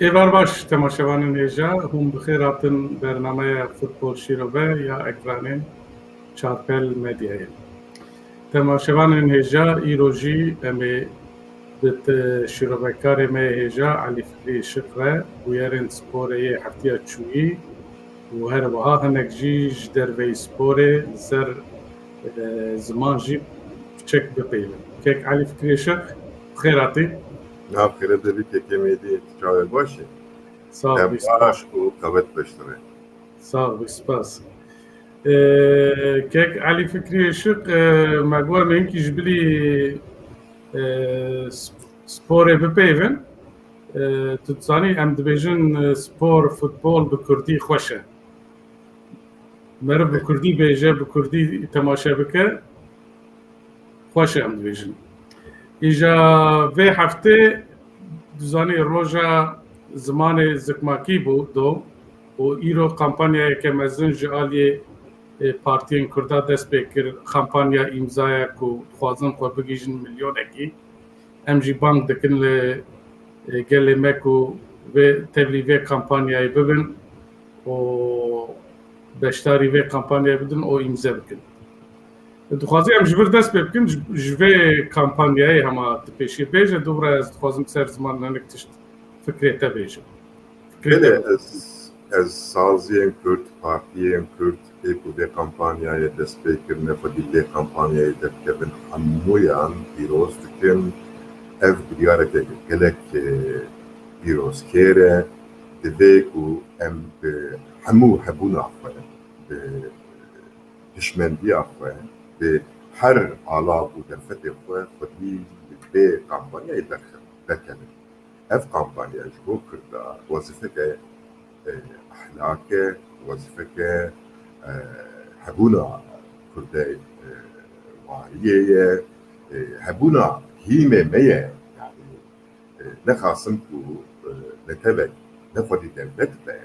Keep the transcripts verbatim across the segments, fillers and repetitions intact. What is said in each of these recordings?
Êvar baş temaşevanên hêja, hûn bi xêr hatin bernameya Futbol Şîrove ya ekranên Çarpel Medyayê. Temaşevanên hêja, îro jî em ê bi te-, şîrovekarê me yê hêja Elî Fikrî Işiq re bûyerên sporê yê heftiya çûyî û her wiha hinek jî ji derveyî sporê li ser, e, ziman jî piçek bipeyivin. Kek Elî Fikrî Işiq, bi xêr hatî. Nav xêre devî kekê Mêdî, tu çawe baş î? Sağ ol, Te baş û qewet beştire. Sağ ol, spas. E, kek Elî Fikrî Işiq, e, me got em hinkî ji bilî, e, sp-, sporê bipeyvin. E, tu dizanî em dibêjin, e, spor, futbol bi kurdî xweş e. Meriv bi kurdî bêje, bi kurdî temaşe bike, xweş e em dibêjin. Îja vê heftê, dizanî, roja zimanê zikmakî bû do û îro kampanyayeke mezin ji aliyê, e, partiyên kurda dest pê kir, kampanya îmzaya ku dixwazin xwe bigihîjin milyonekî. Em jî bang dikin li, e, gelê me ku vê tevlî vê kampanyayê bibin û beşdarî vê kampanyayê bidin û îmze bikin. Dixwazî em ji vir dest pê bikin, ji, ji vê kampanyayê hema tu pêşî bêje, dû re ez dixwazim ser ziman hinek tişt fikrê te bêjim. Fikrê Belê, te ez, ez saziyên Kurd, partiyên Kurd, ê ku vê kampanyayê dest pê kirine, xwedî vê kampanyayê derkevin, hemûyan pîroz dikim. Ev biryareke gelek, e, pîrozkêr e. Divê ku em bi hemû hebûna xwe, bi hişmendiya xwe, bi her alav û derfetê xwe xwedî li vê kampanyayê derxin, derkevin. Ev kampanya ji bo Kurda wezîfeke, e, ehlak e, wezîfeke, e, hebûna Kurdê, e, wariyê ye, e, hebûna hîmê me ye. Yanî, e, nexasim ku, e, netewek ne xwedî dewlet be,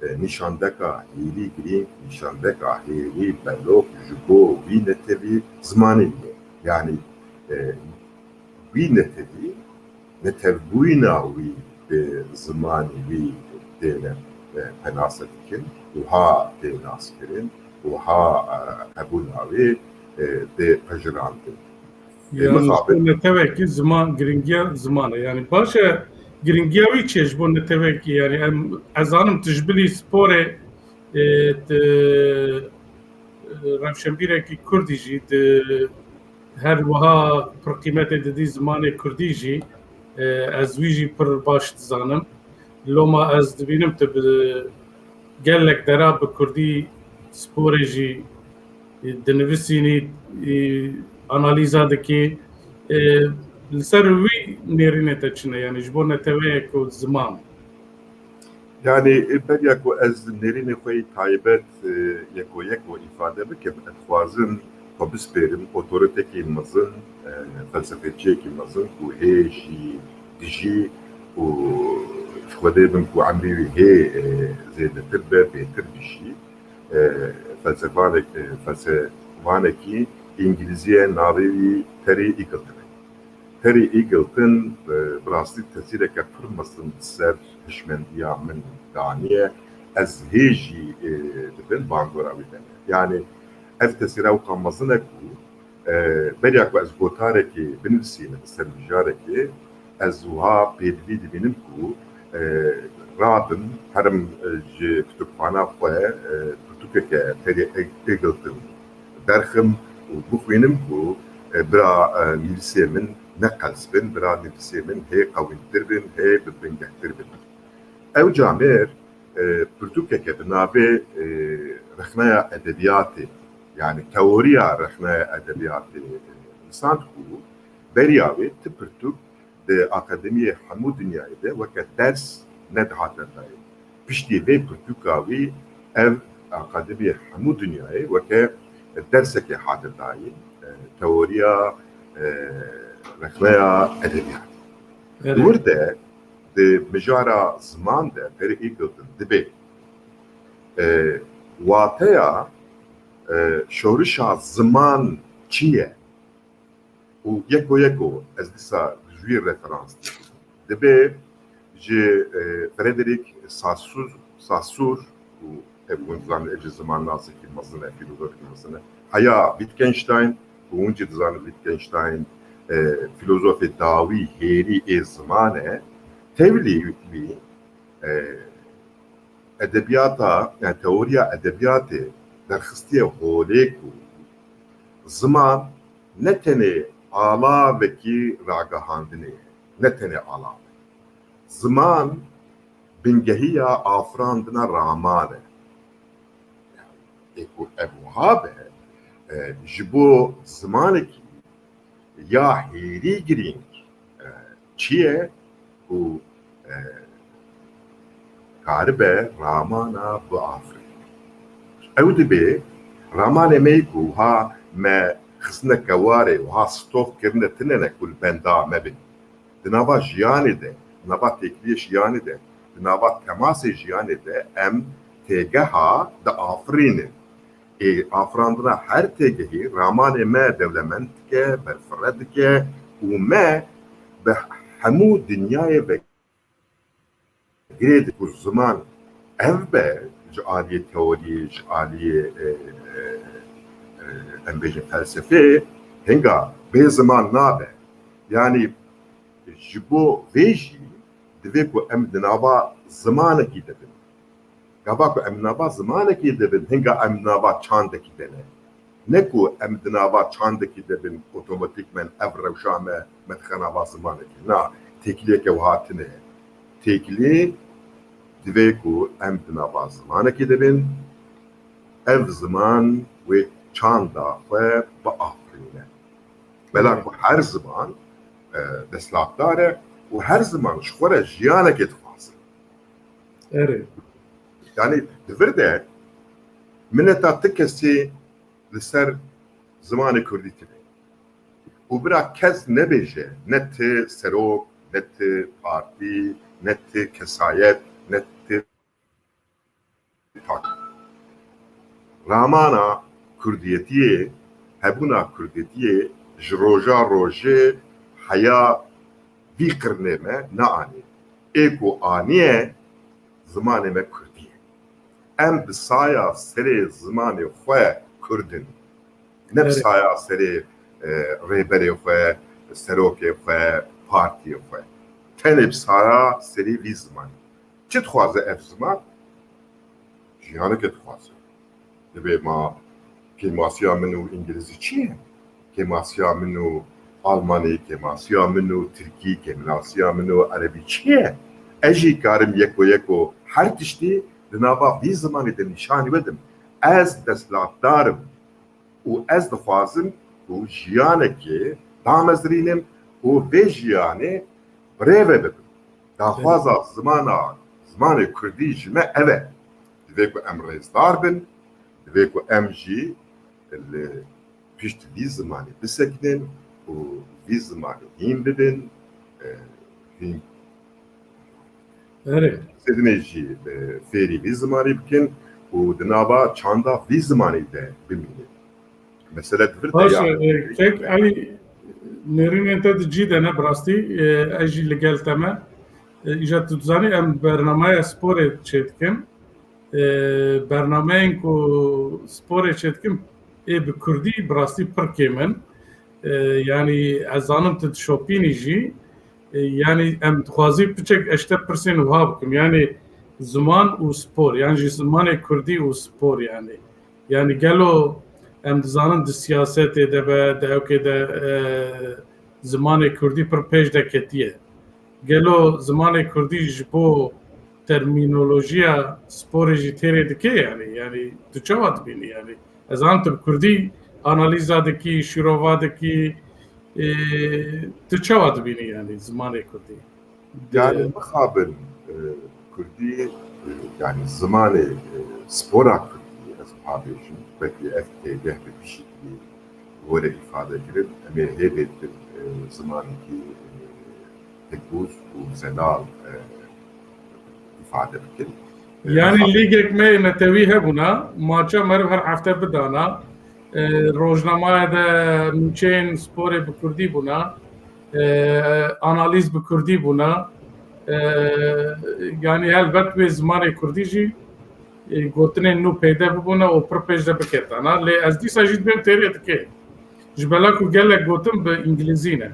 e, nîşandeka hêlî girîng, nîşandeka hêlî belok ji bo wî netewî zimanê ye. Yanî, e, wî netewî, netewbûyîna wî bi zimanê wî têne, e, penase dikin, wiha tê naskirin, wiha, e, hebûna wê, e, tê pejirandin. Ê, Yani mixabin. Ji bo netewekî ziman, giringiya ziman e. Yani baş e, giringiya wî çi ye ji bo netewekî? Yani em, ez zanim tu ji bilî sporê, e, tu, e, rewşenbîrekî kurdî jî, tu her wiha pir qîmetê didî zimanê kurdî jî, e, ez wî jî pir baş dizanim. Loma ez dibînim tu bi gelek dera bi kurdî sporê jî, e, dinivîsînî, e, analîza dikî. E, li ser wî nêrînê te çi ne? Yani ji bo neteweyek û ziman. Yani, e, beriya ku ez nêrînê xwe yî taybet, e, yeko yeko îfade bikim, ez dixwazim xwe bispêrim otorîtekî mezin, e, felsefeçiyekî mezin ku hê jî dijî û ji Xwedê bim ku emrê wî hê, e, zêdetir be, bêtir bijî. E, felsefanek-, e, felsefanekî îngilîzî ye, navê wî Terry Eagleton e. Terry Eagleton, e, bi rastî tesîreke pir mezin li ser hişmendiya min daniye. Ez hê jî, e, li bin bangora wî de me. Yani ev tesîra wisa mezin e ku, e, beriya ku ez gotarekê binivîsînim ser mijarekê, ez wiha pêdivî dibînim ku, e, rabim, herim, e, ji kutubxana xwe, e, pirtûkeke Terry Eagleton derxim û bixwînim ku, e, bira, e, nivîsê min neqels bin, bira nivîsê min hê qewîntir bin, hê bi bingehtir bin. Ew camêr, e, pirtûkeke bi navê, e, Rexneya Edebiyatê, yani teoriya rexneya edebiyatê, e, nisand ku beriya wê ti pirtûk di akademiyê hemû dinyayê de weke ders nedihate dayîn. Piştî vê pirtûka wî ev akademiyê hemû dinyayê weke derseke hate dayîn, e, teoriya, e, rexneya edebiyatê. Evet. Di wir de, di mijara ziman de Terry Eagleton dibê, e, wateya, e, şorişa ziman çi ye? Û yeko yeko ez dîsa ji wî referans dikim. Dibê ji, e, Frederick Saussure, Saussure û hevûn dizanin, ev jî zimannasîkî mezin e, fîlozofîkî mezin e. Heya Wittgenstein, û hûn jî dizanin Wittgenstein, e, fîlozofê dawî hêrî ê ziman e. Tevlî wî, e, edebiyata, yani teoriya edebiyatê derxistiye holê ku ziman ne tenê alavekî ragihandinê ye, ne tenê alavek. Ziman bingehiya afirandina raman e. Ê ku ev wiha be, e, ji bo zimanekî ya hêrî girîng, e, çi ye ku, e, karibe ramana biafirîne? Ew dibe ramanê me ku ha me xistine kewarê û ha stox kirine tune ne ku li benda me bin. Di nava jiyanê de, di nava têkiliyê jiyanê de, di nava temasê jiyanê de em têgeha diafirînin. Ê afirandina her têgehî ramanê me dewlemend dike, berfireh dike û me bi hemû dinyayê ve girê dike ku ziman ev be ji aliyê teoriyê, ji aliyê, e, e, e, em bêjin felsefeyê, hinga bê ziman nabe. Yanî ji bo vê jî divê ku em di nava zimanekî de bin. Gava ku em nava zimanekî de bin, hinga em nava çandekî de ne. Ne ku em di nava çandekî de bin, otomatîkmen ev rewşa me, me dixe nava zimanekî. Na, têkiliyeke wiha tune ye. Têkilî divê ku em di nava zimanekî de bin, ev ziman wê çanda xwe biafirîne. Bela ku her ziman, e, desthilatdar e û her ziman ji xwe re jiyanekê dixwaze. Erê. Yani di vir de mineta ti kesê li ser zimanê kurdî tune. Û bira kes nebêje, ne ti serok, ne ti partî, ne ti kesayet, ne ti tak. Ramana kurdiyetiyê, hebûna kurdiyetiyê ji roja rojê heya vî qirnê me neanî. Ê ku aniye, zimanê me kurdî ye. Em bi saya serê zimanê xwe kurd in. Ne bi saya serê, e, rêberê xwe, serokê xwe, partiyê xwe. Tenê bi saya serê vî zimanê. Çi dixwaze ev ziman? Jiyaneke dixwaze. Divê ma kêmasiya min û îngilîzî çi ye? Kêmasiya min û almanî, kêmasiya min û tirkî, kêmasiya min û erebî çi ye? Ez jî karim yeko yeko her tiştî di nava vî zimanê de nîşanî bidim. Ez desthilatdar im û ez dixwazim ku jiyanekê damezrînim û vê jiyanê birêve bibim. Daxwaza zimana, zimanê kurdî ji me ev e. Divê ku em rêzdar bin, divê ku em jî li pişt vî zimanê bisekinin û vî zimanê hîn bibin, e, hîn Erê. Sedinê jî, e, fêrî vî zimanê bikin û di nava çanda vî zimanê de bimînin. Mesele di vir de Baş, ya. e, kek Elî, nêrînên te di cî de ne, bi rastî, e, ez jî li gel te me. E, îja tu dizanî em bernameya sporê çêdikin. E, bernameyên ku sporê çêdikin, ê bi kurdî bi rastî pir kêm in. E, yanî ez zanim tu dişopînî jî. E, yanî em dixwazî piçek ez te pirsên wiha bikim. Yanî ziman û spor, yan jî zimanê kurdî û spor yanî. Yanî gelo em dizanin di siyasetê de be, di ewkê de, e, zimanê kurdî pir pêş de ketiye. Gelo zimanê kurdî ji bo termînolojiya sporê jî têrê dike yanî? Yanî tu çawa dibînî yanî? Ez zanim tu bi kurdî analîza dikî, şîrova dikî, e, tu çawa dibînî yanî zimanê kurdî? Di- Yani mixabin, e, kurdî, e, yani zimanê, e, spora kurdî, ez pabêjim, belkî ev têgeh bi pişikî were îfade kirin, em ê hê bêtir, e, zimanekî, e, tekûz û zelal, e, îfade bikin. E, Yanî mixabin- lîgek me yê netewî hebûna, maça meriv her hefte bidana, e, rojnamaya de nûçeyên sporê bi kurdî bûna, e, analîz bi kurdî bûna, E, yanî helbet wê zimanê kurdî jî, e, gotinên nû peyde bibûne û pir pêş de biketana. Lê ez dîsa jî dibêm têrê dike. Ji bela ku gelek gotin bi îngilîzî ne.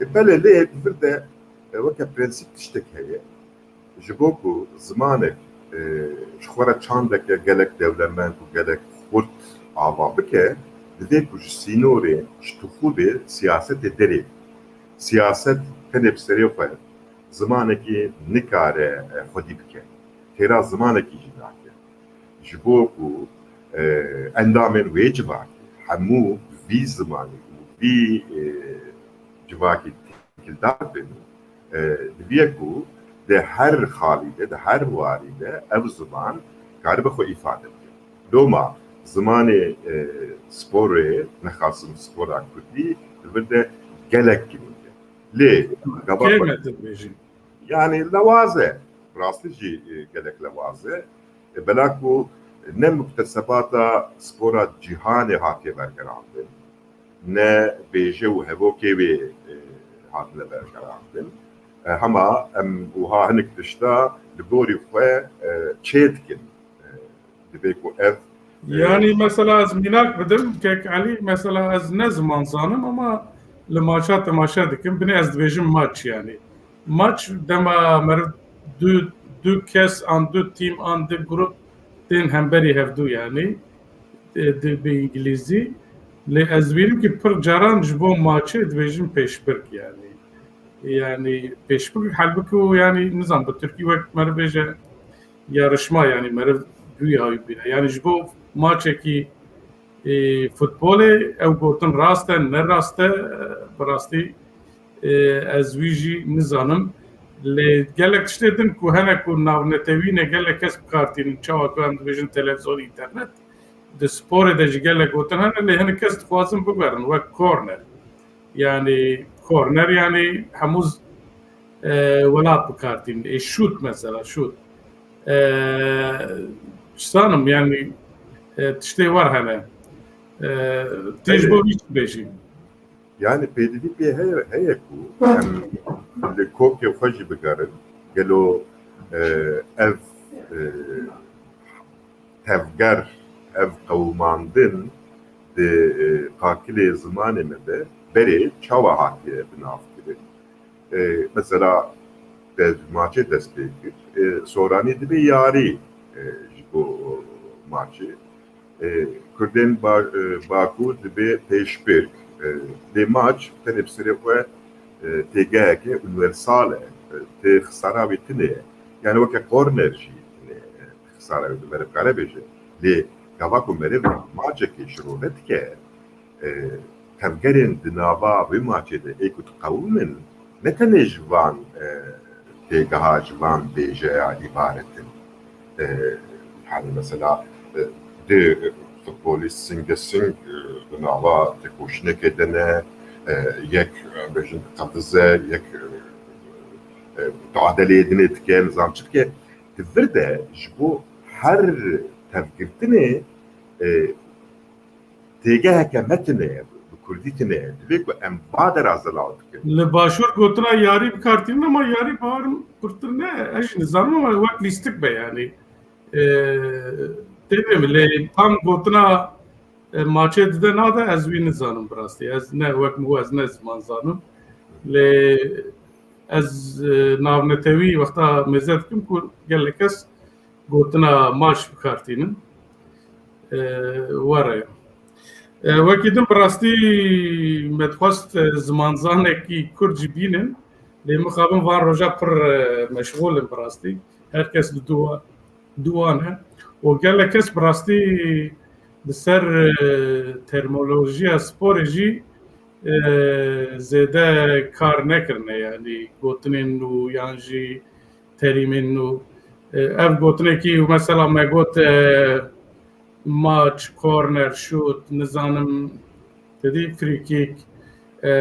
E, belê, lê di vir de, e, weke prensîp tiştek heye. Ji bo ku zimanek, e, ji xwe re çandeke gelek dewlemend û gelek xurt ava bike, divê ku ji sînorê, ji tixûdê siyasetê derê. Siyaset tenê bi serê xwe zimanekî nikare, e, xwedî bike. Têra zimanekî jî nake. Ji bo ku, e, endamên wê civakê hemû bi vî zimanî û vî, e, civakî têkildar bin, e, divê ku di her xalî de, di her warî de ev ziman karibe xwe îfade bike. Loma zimanê, e, sporê, nexasim spora kurdî, li vir de gelek girîng e. Lê gava Kêm xwe e tu dibêjî. Yanî lewaz e. Rastî jî, e, gelek lewaz e. E, bela ku ne muktesebata spora cîhanê hatiye vegerandin, ne bêje û hevokê wê, e, hatine vegerandin. E, hema em wiha hinek tişta li gorî xwe, e, çê dikin. E, divê ku ev, e, Yanî mesela ez mînak bidim, kek Elî, mesela ez ne ziman zanim ama li maça temaşe dikim, binê ez dibêjim maç yanî. Maç dema meriv du, du kes an du tîm an du grup tên hemberî hevdû yanî, e, di, bi îngilîzî. Lê ez dibînim ki pir caran ji bo maçê dibêjin pêşbirk yanî. Yanî pêşbirk helbik û yanî nizam bi tirkî wek meriv bêje yarışma yanî meriv dûyî hawî bîne. Yanî ji bo maçekî, e, futbolê ew gotin rast e, ne rast e, e, bi rastî, e, ez wî jî nizanim. Lê gelek tiştê din ku hene ku navnetewî ne gelek kes bi kar tînin, çawa ku em dibêjin televîzyon, înternet, di sporê de jî gelek gotin hene, lê hinek kes dixwazin bigerin, wek korner. Yanî korner, yanî hemû z-, e, welat bi kar tînin. Ê şût mesela, şût. E, zanim, yanî, e, tiştê war hene. E, tê ji bo Belê. Wî çi bêjî? Yanî pêdivî pê heye, heye ku em li kokê xwe jî bigerin. Gelo, e, ev, e, tevger, ev qewimandin di, e, qakilê zimanê me de berê çawa hatiye binavkirin? E, mesela, te maçê dest pê kir, e, soranî dibe yarî, e, ji bo maçê. E, Kurdên ba-, e, Bakur dibe pêşbirk. E, lê maç tenê bi serê xwe, e, têgeheke universal e. E, tê xisara wê tune ye. Yani weke korner jî tune ye. Xisara wê meriv kare bêje. Lê gava ku meriv maçekê şirove dike, e, tevgerên di nava wê maçê de ê ku diqewimin, ne tenê ji van, e, têgeha, ji van bêjeya îbaret in. E, yani mesela, e, di futbolî singê sing, e, di nava têkoşînekê de ne, e, yek, e, bêjin diqevize, yek, e, e, muadeleyê dinê dike, nizam çi dike. Di vir de ji bo her tevgirtinê, e, têgeheke me tune ye, bi kurdî tune ye. Divê ku em va dera zelaw dikin. Li Başûr gotina yarî bi kar tînin ama yarî bawerim kurtir ne. Ez jî nizanim ama wek lîstik be yanî. E, tê bê min lê tam gotina, e, maçê dide nade ez wî nizanim bi rastî. Ez ne wek min got ez ne ziman zanim. Lê ez, e, navnetewî wexta mêze dikim ku gelek kes gotina maç bi kar tînin. E, were. E, wekî din bi rastî me dixwest, e, zimanzanekî kurd jî bînin. Lê mixabin van roja pir, e, meşxûl in bi rastî. Her kes li dû, dû wan e. Û gelek kes bi rastî li ser, e, termolojiya sporê jî, e, zêde kar nekirine. Yanî gotinên nû yan jî terîmên nû. E, ev gotinekî û mesela me got, e, maç, korner, şût, nizanim, te dî free kick. E,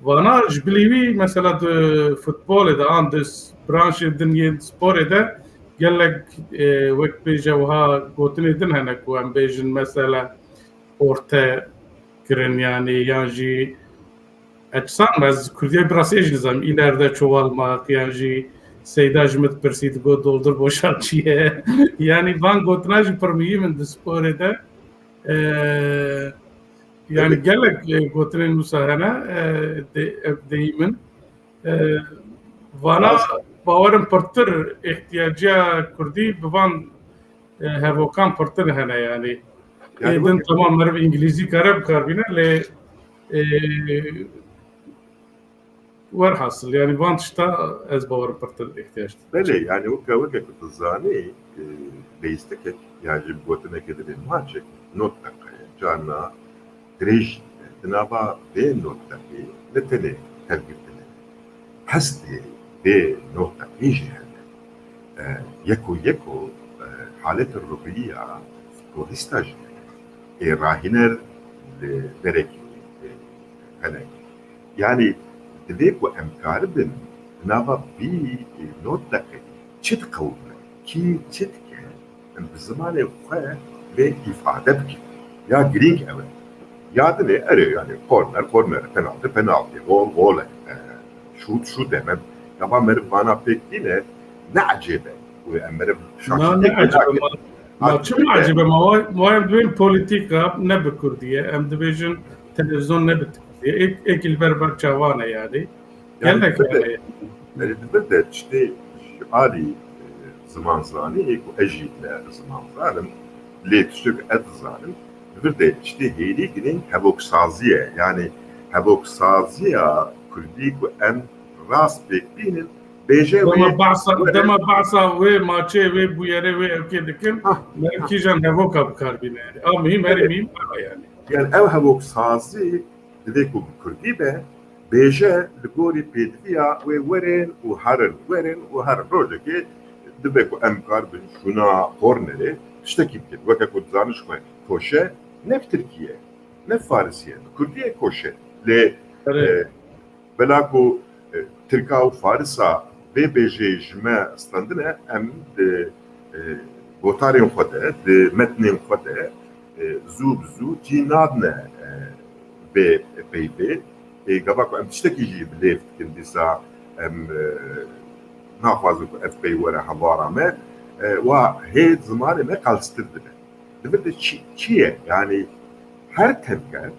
vana ji bilî wî mesela di futbolê de an di s-, branşên din yên sporê de gelek, e, wek bêje wiha gotinê din hene ku em bêjin mesela orte kirin yanî yan jî Eçsan ez Kurdiyê bi rastî jî nizam. İleride çuval mak yan jî Seyda ji min dipirsî digot doldur boşalt çi ye. Yani van gotina jî pir muhîm in di sporê de. Ee, yani gelek e, gotinên wisa hene e, de, ev deyîm in. E, vana bawerim pirtir ihtiyaciya Kurdî bi van e, hevokan pirtir hene yani. Yani Ê din weke tamam meriv îngilîzî kare bikarbîne lê e, werhasil yani van tişta ez bawerim pirtir ihtiyac dibim. Belê, yani weke, weke ku tu zanî, e, leyîstikek yan jî gotineke dibê maçek not deqe ye. Carna dirêj e, di nava vê not deqê ne tenê hevgirtin e. Hestê vê not deqê jî hene. E, yeko yeko e, haletê ruhiya futbolîsta jî hene. Ê rahîner li derekî e, hene. Yani divê ku em karibin di nava vî not deqê çi diqewime, kî çi dike, em bi zimanê xwe vê îfade bikin. Ya girîng ew e. Ya dinê erê yani korner, korner e, penaltî, penaltî, gol, gol e, e, şût, şût e. Me, gava meriv vana pêk tîne, ne ecêb e. Û em meriv Na, şaşî ne têk ecêb e. nakin. Ma, ma çi mi ecêb e? Ma wa, ma em dibên polîtîka ne bi kurdî ye. Em dibêjin televîzyon ne bi kurdî ye. Êk, êk li ber ber çavan e yani. Yani Gelek divir de, yani. yani divir de tiştê ji alî e, zimanzanî ê ku ez jî ne zimanzan im, lê tiştê ku ez dizanim, divir de tiştê hêrî girîng hevoksazî ye. Yani hevoksaziya kurdî ku em rast pêk bînin, bêje wê Dema behsa, dema behsa wê maçê, wê bûyerê, wê ewkê dikin, Ha, me ha. kîjan hevoka bikar bîne yani. A muhîm, herî Evet. muhîm ev e yani. Yani ew hevoksazî divê ku bi kurdî be, bêje li gorî pêdiviya wê werin û herin, werin û herin. Rojekê divê ku em karibin şûna kornerê tiştekî bikin. Weke ku dizanin ji xwe koşe ne bi tirkî ye, ne bi farisî ye, bi kurdî ye koşe. Lê, Erê. e, bela ku, e, tirka û farisa vê bêjeyê ji me standine, em di, e, gotarên xwe de, di metnên xwe de, e, zû bi zû cî nadine, e, vê peyvê. Ê, gava ku em tiştekî jî bi lêv dikin, dîsa em, e, naxwazin ku ev peyv were hevara me, e, wa hê zimanê me qelstir dibe. Divir de çi, çi ye? Yani her tevger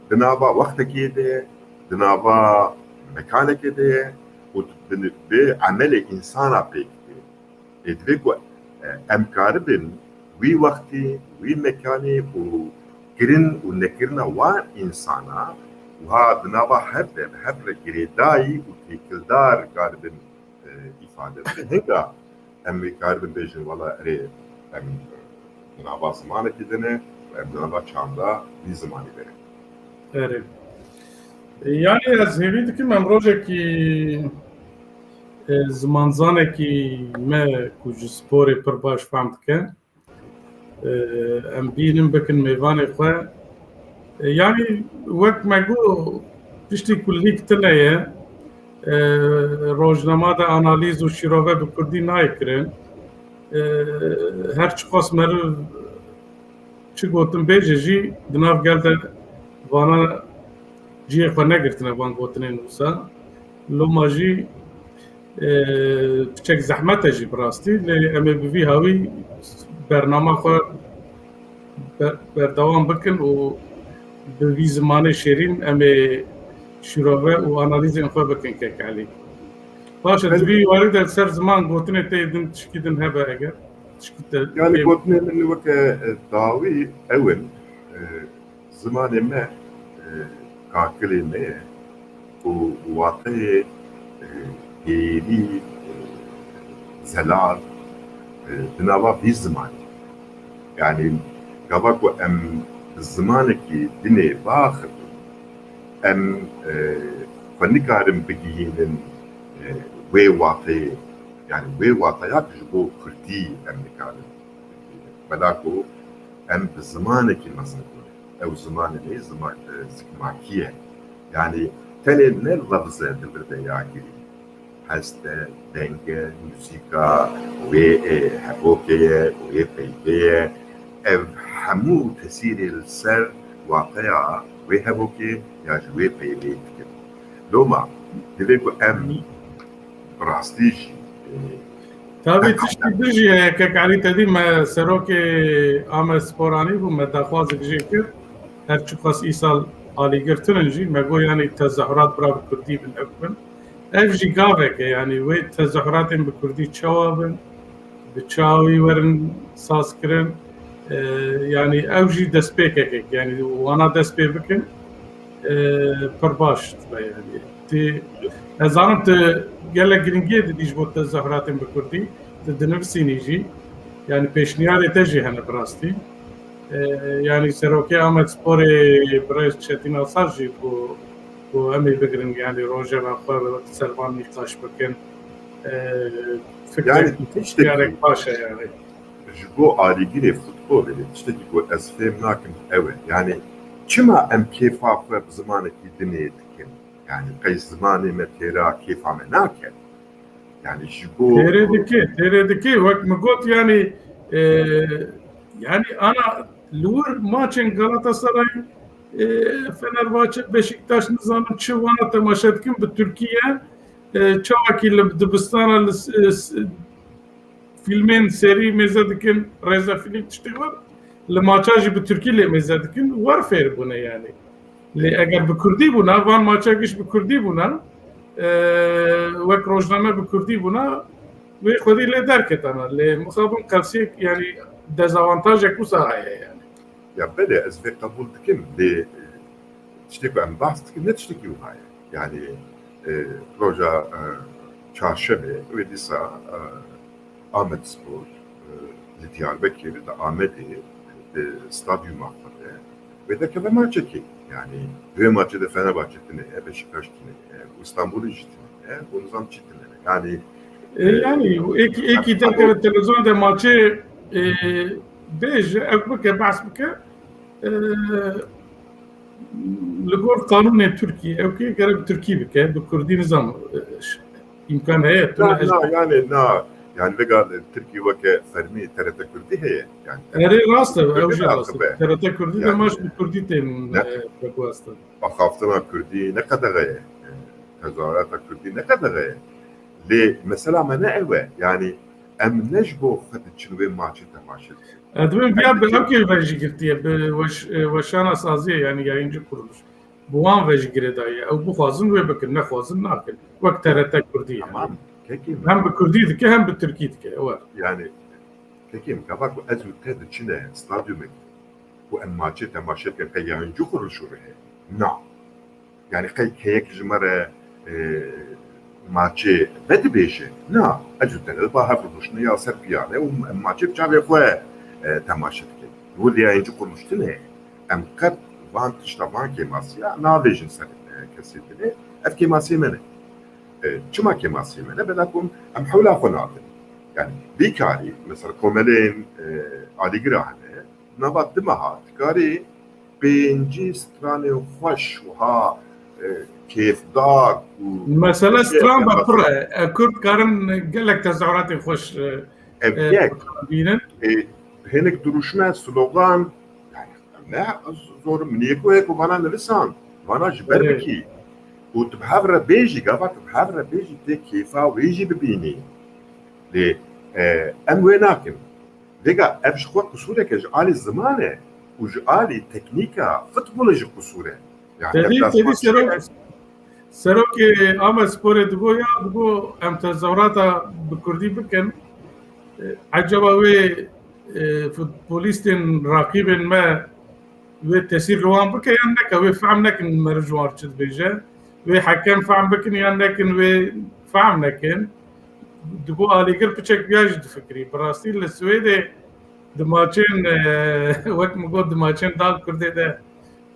di nava wextekê de ye, di nava mekanekê de ye û di, bi emelê însana pêk tê. Ê divê ku, e, em karibin wî wextî, wî mekanê û kirin û nekirina wan însana wiha di nava hev de bi hev re girêdayî û têkildar karibin, e, îfade bikin. Hinga em ê karibin bêjin, wela erê em di nava zimanekî de ne û em di nava çanda vî zimanî de ne. Erê. Yani ez hêvî dikim em rojekî, e, zimanzanekî me ku ji sporê pir baş fehm dike, e, em bînin bikin mêvanê xwe. E, yani wek me got, tiştî ku lîk tune ye. E, rojnama de analîz û şîrove bi kurdî nayê kirin. E, her çiqas meriv çi gotin bêje jî, di nav gel de vana cihê xwe negirtine van gotinên wisa. Loma jî, e, piçek zehmet e jî bi rastî, lê em ê bi vî hawî bernama xwe be-, berdewam bikin û bi vî zimanê şêrîn em ê şîrove û analîzên xwe bikin, Kek Elî. Baş e, di vî warî de ser ziman gotinê te din tişkî din hebe eger tişkî te Yani gotinê min weke, e, dawî ew in, e, zimanê me, e, kakilê me ye û wateyê, e, hêrî, e, zelal, e, di nava vî zimanê. Yani gava ku em bi zimanekî dinê biaxivin, em, e, xwe nikarin bigihînin, e, wê wateyê, yani wê wateya ku ji bo kurdî em nikarin bigihînin. Bela ku em bi zimanekî mezin bûne. Ew zimanê me zima-, e, zikmakî ye. Yani tenê ne lefz e di vir de ya girî. Hest e, deng e, muzîka wê, e, hevokê ye, wê peyvê ye. Ev hemû tesîrê li ser wateya wê hevokê ya ji wê peyvê dikin. Loma, divê ku em bi rastî jî, e, Tabii tiştî din jî heye, kek Elî te dî me serokê Amed Spor anî bû, me daxwazek jê kir. Her çiqas îsal alîgirtin in jî, me got yanî tezahürat bira bi kurdî bin, ev bin. Ev jî gavek e, yanî wê tezahüratên bi kurdî çawa bin, bi çawî werin saz kirin. E, yanî ew jî destpêkekek, yanî wana dest pê bikin, e, pir baş dibe yanî. Ti, ez zanim tu gelek giringiyê didî ji bo tezahüratên bi kurdî, tu dinivîsînî jî. Yanî pêşniyarê te jî hene bi rastî. E, yanî serokê Amed Sporê birêz Çetin Asar jî ku, ku em ê bigirin, yanî rojeva xwe ser van nîqaş bikin. E, Yani fikrek, tiştekî fikrek baş e yanî. Ji bo alîgirê futbolê tiştekî ku ez fêm nakim ew e. Yani çima em kêfa xwe bi zimanekî dinê dikin? Yani qey zimanê me têra kêfa me nake? Yani ji bo Têrê dike, têrê dike. Wek min got yanî, e, yanî ana li wir maçên Galatasaray, e, Fenerbahçe, Beşiktaş, nizanim çi wana temaşe dikin bi Tirkî ye. E, çawekî li dibistana li s-, s-, fîlmên serî mêze dikin, rêzefîlî tiştê var. Li maça jî bi Tirkî lê mêze dikin, wer fêr bûne yanî. Lê eger bi Kurdî bûna, van maça giş bi Kurdî bûna, e, wek rojname bi Kurdî bûna, wê xwedî lê derketana. Lê mixabin qelsiyek, yanî dezavantajek wisa heye yanî. Ya belê ez vê qebûl dikim, lê, e, tiştê ku em behs dikin ne tiştekî wiha ye. Yani, e, roja, e, çarşemê wê dîsa, e, Amed Spor, e, li Diyarbekir, li Amedê, li stadyuma xwe de wê derkeve maçekê. Yani, di wê maçê de Fenerbahçe tune ye, Beşiktaş tune ye, û Stenbolê jî tune ye, û nizam çi tune ye. Yani, E, yani, êkî, êkî derkeve televîzyonê de maçê, e, bêje, ew bike, behs bike, e, li gor qanûnê Tirkiyê, ew kê gerek bi Tirkî bike, bi Kurdî nizam, e, ş-, îmkan heye, tu Na, ne na, yani, na. Yani, vega Tirkî weke fermî T R T Kurdî heye. Yani, Erê rast e, ew Kurdî jî ne rast e. aqibe? T R T Kurdî de Yani, maç bi Kurdî tên, ne? e, veguhastin. Axaftina Kurdî ne qedexe ye. Tezahürata Kurdî ne qedexe ye. Lê mesela me ne ew e. Yani, em ne ji bo xwe diçin wê maçê temaşe dikin. Ez dibêm viya bi ew kê vejîgirtiye, bi weş-, e, weşana saziyê, yani yayıncı kuruluş. Bi wan ve jî girêdayî ye. Ew bixwazin wê bikin, nexwazin nakin. Wek T R T Kurdî yani. Tamam. Kekê min. Hem bi Kurdî dike, hem bi Tirkî dike. Ew e. Yani, kekê min, gava ku ez û te diçine stadyumekê û em maçê temaşe bikin, qey yayıncı kuruluşu re heye? Na. Yani, qey keyek ji me re, e, maçê vedibêje? Na. Ez û te li ba hev rûniştine ya ser piyane û em maçê bi çavê xwe, e, temaşe dikin. Wê yayıncı kuruluş tune. Em qet van tişta, van kêmasiya navêjin ser, e, kesê dinê. Ev kêmasiyê me ne. E, çima kêmasiyê me ne? Bela ku em hewla xwe nadin. Yani, bîkarî, mesela komelên, e, alîgira hene, nava dimeha dikarî pêncî stranê xweş wiha, e, kêfdar û Mesela stran be pir e. E, Kurd karin gelek tezahüratê xweş, e, ev e, yek. bînin. E, hinek duruşme, slogan, yani ne zor, min yê ku heye ku vana nivisan, vana ji ber Evet. bikî. Û tu bi hev re bêjî, gava tu bi hev re bêjî, tê kêfa wê jî bibînî. Lê, e, em wê nakin. Vêga ev ji xwe qusûreke ji alî ziman e û ji alî teknîka futbolê jî qusûr e. Yani, Tedî, deplasman tedî serok, çi ye? serokê Amed Sporê digo ya, digo em tezahürata bi Kurdî bikin. E, ecaba wê, e, futbolîstên raqîbên me wê tesîr li wan bike yan neke, wê fehm nekin meriv ji wan çi dibêje. Wê hekem fehm bikin yan nekin, wê fehm nekin. Digo alîgir piçek viya jî difikirî. Bi rastî li Swêdê di maçên, e, wek min got, di maçên dal Kurdê de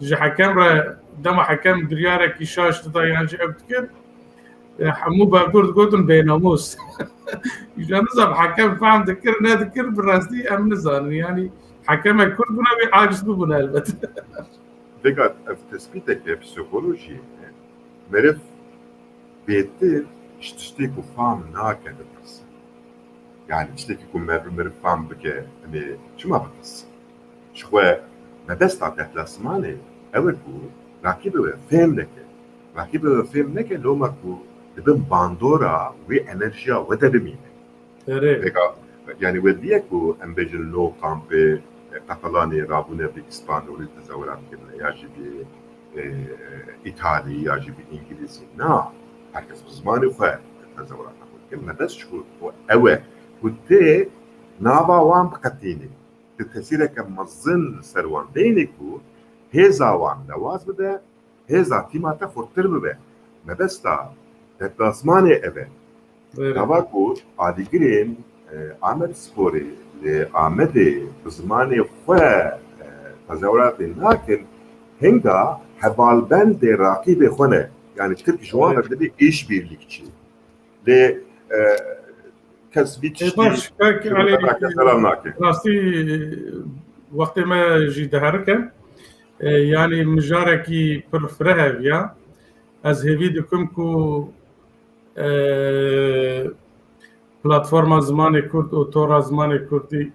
ji hekem re, dema hekem biryarekî şaş dida yan jî ew dikir, e, hemû bakur digotin bênamûs. Îja nizam hekem fehm dikir, nedikir, bi rastî em nizanin. Yanî hekemek Kurd bûna wê aciz bibûna elbet. Vêga ev tespîteke psîkolojiyê ye. Meriv bêtir ji tiştê ku fam nake ditirse. Yani tiştekî ku meriv, meriv fam bike, em ê çima bitirsin? Ji xwe mebesta deplasmanê ew e ku rakîbê we fêm neke. Rakî bi fêm neke loma ku dibin bandora wê enerjiya we de bimîne. Erê. Pêka, yani we diye ku em bêjin no kampê, e, Qetelanê rabûne bi îspanyolî tezewira dikirine ya jî bi, e, îtalî ya jî bi îngilîzî. Na, herkes bi zimanê xwe tezewira qebûl dikin. Mebest ji ku ew e ku tê nava wan biqetînî. Tu tesîreke mezin li ser wan deynî ku hêza wan lewaz bibe, hêza tîma te xurttir bibe. Mebesta deplasmanê ev e. Gava ku alîgirên, e, Amedsporê li Amedê bi zimanê xwe, e, tezewratê nakin, hinga hevalbendê raqîbê xwe ne. Yani Tirk ji wan re dibê îşbirlikçî. Lê, e, kes vî tiştî baş, kak Elî, selam nake. Rastî, wextê me jî diherike. E, yanî mijarekî pir fireh ev ya. Ez hêvî dikim ku, e, Platforma Zimanê Kurd û Tora Zimanê Kurdî,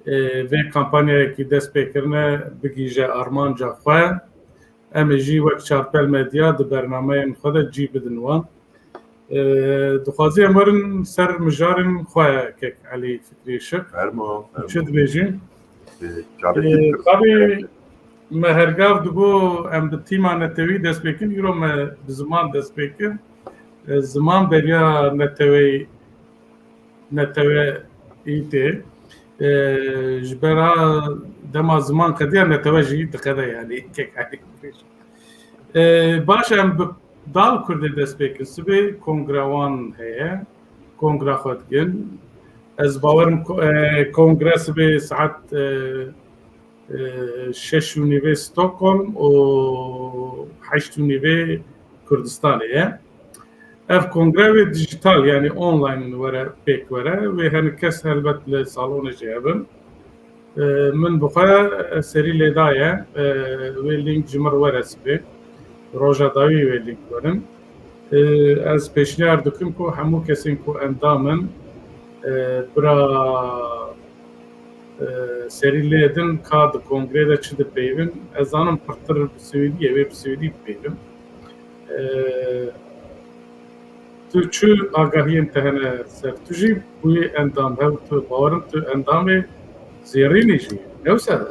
e, vê kampanyayekî dest pê kirine bigihîje armanca xwe. Em ê jî wek Çarpel Medya di bernameyên xwe de cî bidin wan. E, dixwazî em werin ser mijarên xwe, kek Elî Fikrî Şik. Fermo, fermo. Çi dibêjî? E, çavekî E, pir- Tabii me hergav digo em bi tîma netewî dest pê kin, îro me bi ziman dest pê kin. E, ziman beriya neteweyî, neteweyî tê. E, ji ber ha dema ziman qediya netewe jî diqede yani. Kek Elî. E, baş em bi dal Kurdê dest pê kin. Sibê kongra wan heye. Kongra xwe dikin. Ez bawerim ko-, e, kongre sibê saet, e, e, şeş û nîvê Stockholm û heşt û nîvê Kurdistanê ye. Ev kongre wê dijital, yani online were, pêk were. Wê hinek kes helbet li salonê jî hebin. E, min bi xwe, e, serî lê daye, e, wê link ji min re were sibê. Roja dawî wê link werin. E, ez pêşniyar dikim ku hemû kesên ku endam in, e, bira, e, serî lê din ka di kongrê de çi dipeyvin. Ez zanim pirtir bi swêdî ye, wê bi swêdî bipeyvin. E, Tu çi agahiyên te hene ser tu jî bûyî endam? Hew tu bawerim tu endamê zêrînî jî, ne wisa?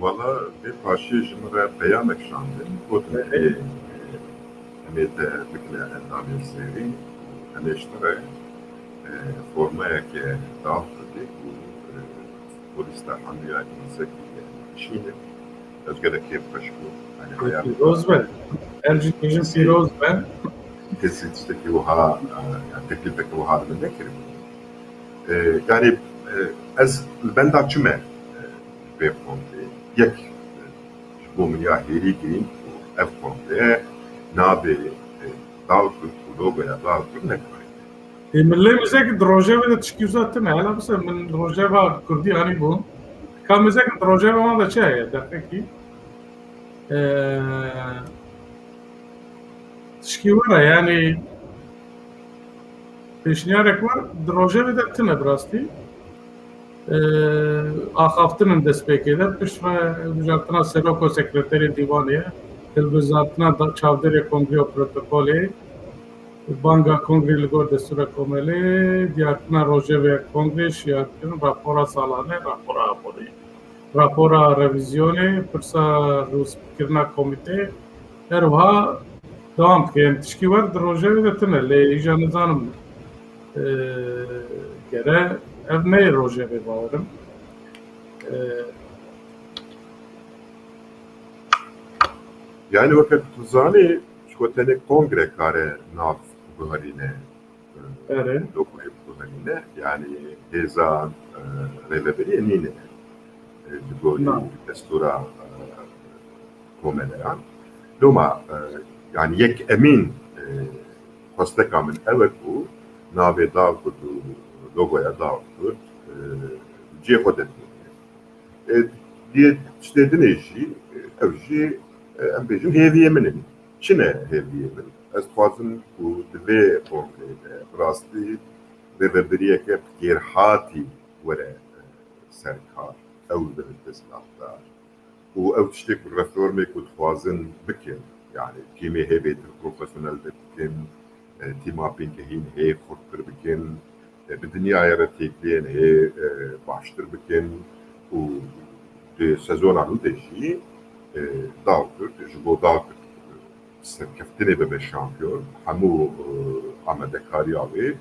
Wala vê paşê ji min re peyamek şandin, gotin ê, em ê te bikine endamê zêrîn, em ê ji te re, e, formeyeke dal bidê û, e, polîs te hemiya îmzekî bişîne. Ez gelek kêfxweş bûm. Yanî hayal Pîroz be. Her cî bêjin pîroz be. Kesî tiştekî wiha, e, yani teklîfeke wiha li min nekiribû. E, yani, e, ez li benda çi me, e, vê kongreyê? Yek, e, ji bo min ya hêrî girîng û ev kongre navê, e, Dal Kurd û logoya Dal Kurd nekarî. Ê, min lê mizek di rojevê de tişkî wisa tune. Hela bise min rojeva kurdî anî bûn. Ka mizek di rojeva wan de çi heye? Deqekî. Ee, tişkî were, yani pêşniyarek war. Di rojevê de tune bi rastî. Ee, axaftin in destpêkê de. Pişt re hilbijartina serok û sekreterê dîwanê ye. Hilbijartina da-, çavdêrê kongrê û protokolê. Banga kongrê li gor destûra komelê, diyarkirina rojevê kongrê, şiyarkirin, rapora salane, rapora aborî, rapora revîzyonê, pirsa rûspikirina komîtê, her wiha dewam dike. Em tişkî wer di rojevê de tune, lê îja nizanim, e, gere ev neyê rojevê bawerim. E, Yani weke tu zanî, ji ku tenê kongre kare nav guherîne, e, Erê. Logoyê guherîne, yani hêza, e, rêvebiriyê nîne, e, li gorî Na. destûra, e, komeleyan. Loma, e, yani yek emîn, e, xwesteka min ew e ku navê Dal Kurd û logoya Dal Kurd, e, cihê xwe de bimîne. E, yê tiştê dinê jî, e, ew jî, e, em bêjin hêviyê min in. Çi ne hêviyê min? Ez dixwazim ku di vê kongreyê de bi rastî rêvebiriyeke bi kêrhatî were, e, ser kar. Ew bibin destnavdar. Û ew tiştê ku reformê ku dixwazin bikin, Yani tîmê hê bêtir profesyonel bikin, e, tîma pêngehîn hê xurttir bikin, e, bi dinyayê re têkiliyên hê, e, baştir bikin û di sezona nû de jî, e, Dawkurt, ji bo Dawkurt serkeftinê bibe şampiyon, hemû, e, amadekariya wê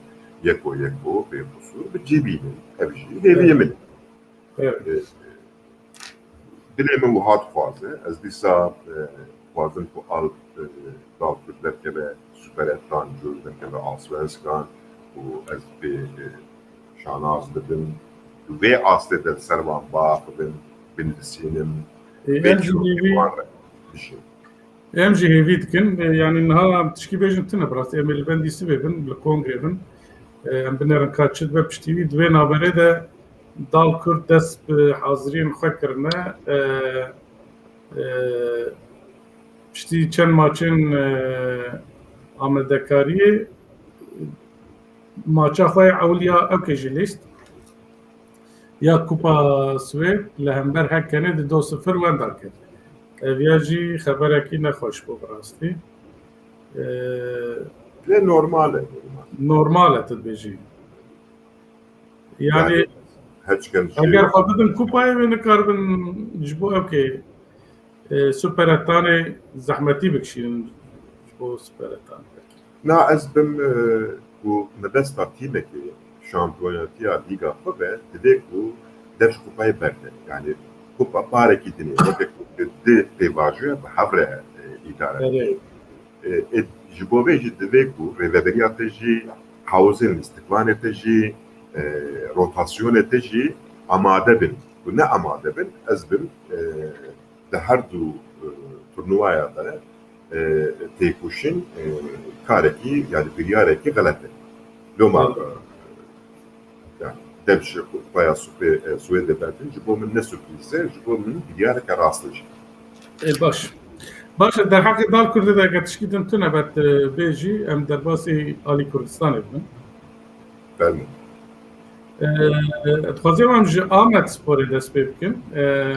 yeko yeko bê qusûr bi cî bînin. Ev jî hêviyê min e. Evet. E, Dilê min wiha dixwaze, ez dîsa, e, dixwazim ku Alp, e, Dawkurt derkeve Superettan, cûr derkeve Allsvenskan û ez pê, e, şanaz bibim. Di vê astê de li ser wan biaxivim, binivîsînim, Ê, vê em jî çîrokê hêvî wan re bijîm. Em jî hêvî dikin. E, yanî niha em tişkî bêjin tune, bi rastî em ê li bendî sibê bin, li kongrê bin. E, em binêrin ka çi dibe piştî wî. Di vê navberê de Dal Kurd dest bi haziriyên xwe kirine. E, e, piştî çend maçên, e, amadekariyê, maça xwe ya ewil ya ewkê jî lîst. Ya Kupa Swêd li hember Hekenê di do sifir wenda kir. Ev ya jî xeberekî nexweş bû bi rastî. Ee, Lê normal e, normal. Normal e, tu dibêjî. Yani, Yani, her çikan jî eger xwe bidin kupayê, wê nikaribin ji bo ewkê, e, Superettanê zehmetî bikişînin ji bo Superettanê. Na, ez bim, e, ku mebesta tîmekê şampiyonetiya Lîga xwe be, divê ku dev ji kupayê berde. Yani, kupa parekî dinê, weke ku di pêvajoya bi hev re, e, îdare Erê. bike. E, e, ji bo vê jî divê ku rêveberiya te jî hawzên lîstikvanê te jî, e, rotasyonê te jî amade bin. Ku ne amade bin, ez bim, e, di her du, e, turnuvaya de, e, têkoşîn, e, karekî, yani biryarekî xelet e. Loma, Evet. e, yani dev ji kupaya Supê-, e, Swêdê berdin, ji bo min ne surprîz e, ji bo min biryareke rast e jî. E, baş. Baş e, derheqê Dal Kurdê de eger tişkî din tune be, e, bêjî, em derbasî alî Kurdistanê bibin. Fermo. E, dixwazim em ji Amed Sporê dest pê bikin. E,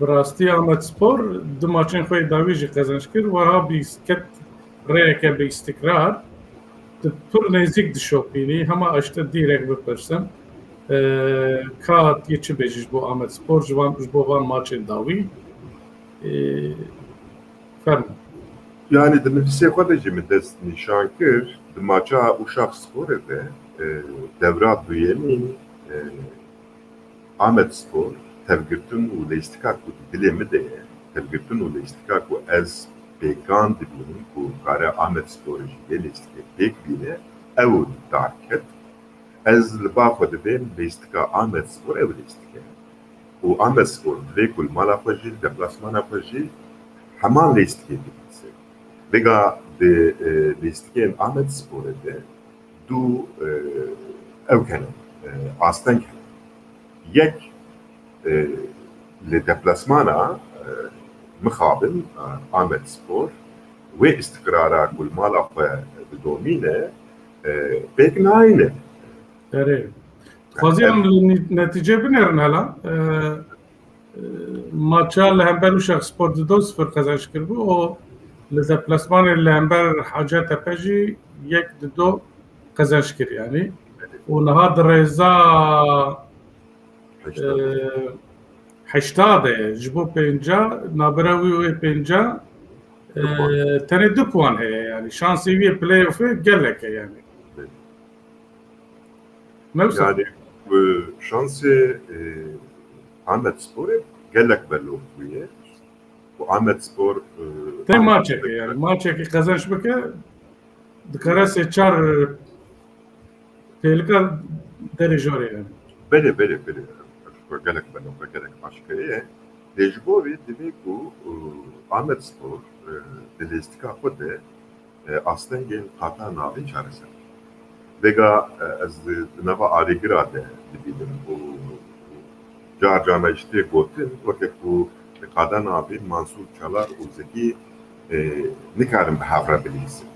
bi rastî Amed Spor du maçên xwe yê dawî jî qezenc kir. Wiha bîst ket rêyeke bi îstikrar. Tu pir nêzîk dişopînî. Hema ez ji te dîrek bipirsim. E, ka tu yê çi bêjî ji bo Amed Spor, ji van, ji bo van maçên dawî? E, Fermo. Yani di nivîsê xwe de jî min dest nîşan kir, di maça Uşak Sporê de, e, devra duyemîn, e, Amed Spor tevgirtin û leyistika ku di dilê min de ye, tevgirtin û leyistika ku ez pêkan dibînim ku kare Amed Sporê jî vê leyistikê pêk bîne, ew darket. Ez li ba xwe dibêm leyistika Amed Spor ew leyistik e. Û Amed Spor divê ku li mala xwe jî, li deplasmana xwe jî heman leyistikê bibîse. Vêga di, e, leyistikên Amed Sporê de du, e, ew hene, e, asteng hene. Yek, e, li deplasmana, e, mixabin, e, Amed Spor wê îstiqrara ku li mala xwe didomîne, e, pêk nayîne. Erê. Dixwazî em li nî-, netîcê binêrin hela. E, e, maça li hember Uşak Spor di do sifir qezenc kiribû û li deplasmanê li hember Hacettepe jî yek di do qezenc kir yani. Û niha di rêza, Heşta. e, heşta de ye. Ji bo pênca, nabera wî û wê pênca, e, Du puan. tenê du puan heye yani. Şansê wî yê playoffê gelek e yani. Evet. Ne wisa? Yani, e, şansê, e, Amed Sporê gelek belok bûye. Û Amed Spor, e, Te maçeke yani, maçeke qezenç bike, dikare sê çar, e, pêlika derê jorê yani. Belê, belê, belê. Gelek belok, gelek aşkere ye. Lê ji bo vê divê ku, e, Amed Spor, e, di lêstika xwe de e, astengên qata navîn çareser. Vêga, e, ez di, di nava alîgira de dibînim û car carna jî tê gotin, weke ku qada navîn Mansûr Çalar û Zekî, e, nikarin bi hev re bilîzin.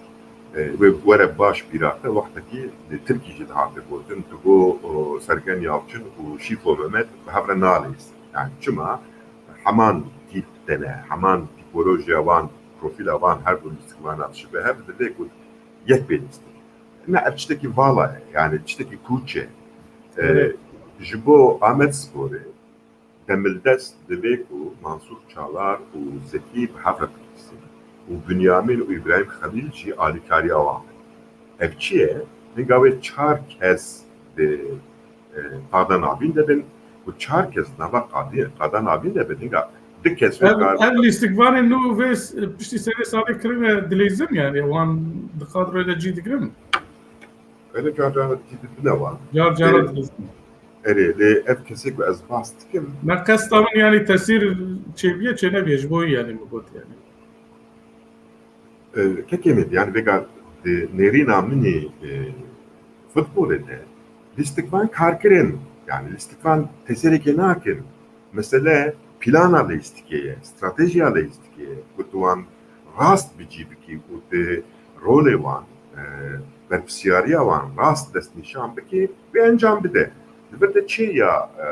E, wê were baş bîra te, wextekî li Tirkî jî dihate gotin, tu go, o, Sergen Yalçin û Şîfo Mehmet bi hev re nalîzin. Yani çima? Heman tîp de ne, heman tîpolojiya wan profîla van her du lîstikvanan diçibe hev, divê ku yek bê lîstik. Ne, ev tiştekî vala ye, yani tiştekî pûç e. E, Evet. Ji bo Amedsporê demildest divê ku Mansûr Çalar û Zekî bi hev re binivîsin û Binyamîn û Îbrahîm Xelîl jî alîkariya wan bin. Ev çi ye? Hinga wê çar kes di, e, qada navîn de bin û çar kes nava qadî-, qada navîn de bin. Hinga du kes wê Ev, kar ev lîstikvanê nû vê s-, piştî serê salê kirine dileyzin, yani wan di kadroyê de cî digirin. Öyle car cara dikî dibine wan. Car cara Lê, dileyzin. Erê, lê ev kesê ku ez bas dikim. Me qesta min yani tesîr çêbiye çênebiye ji bo yani min got yani. E, kekê min, yani vêga di nêrîna min ê, e, futbolê de lîstikvan kar kirin. Yani lîstikvan tesêrekê nakin. Mesele plana lîstikê ye, stratejiya lîstikê ye. Ku tu wan rast bi cî bikî û tu rolê wan, e, berpirsyariya wan rast destnîşan bikî, wê encam bide. Li vir de çi ya, e,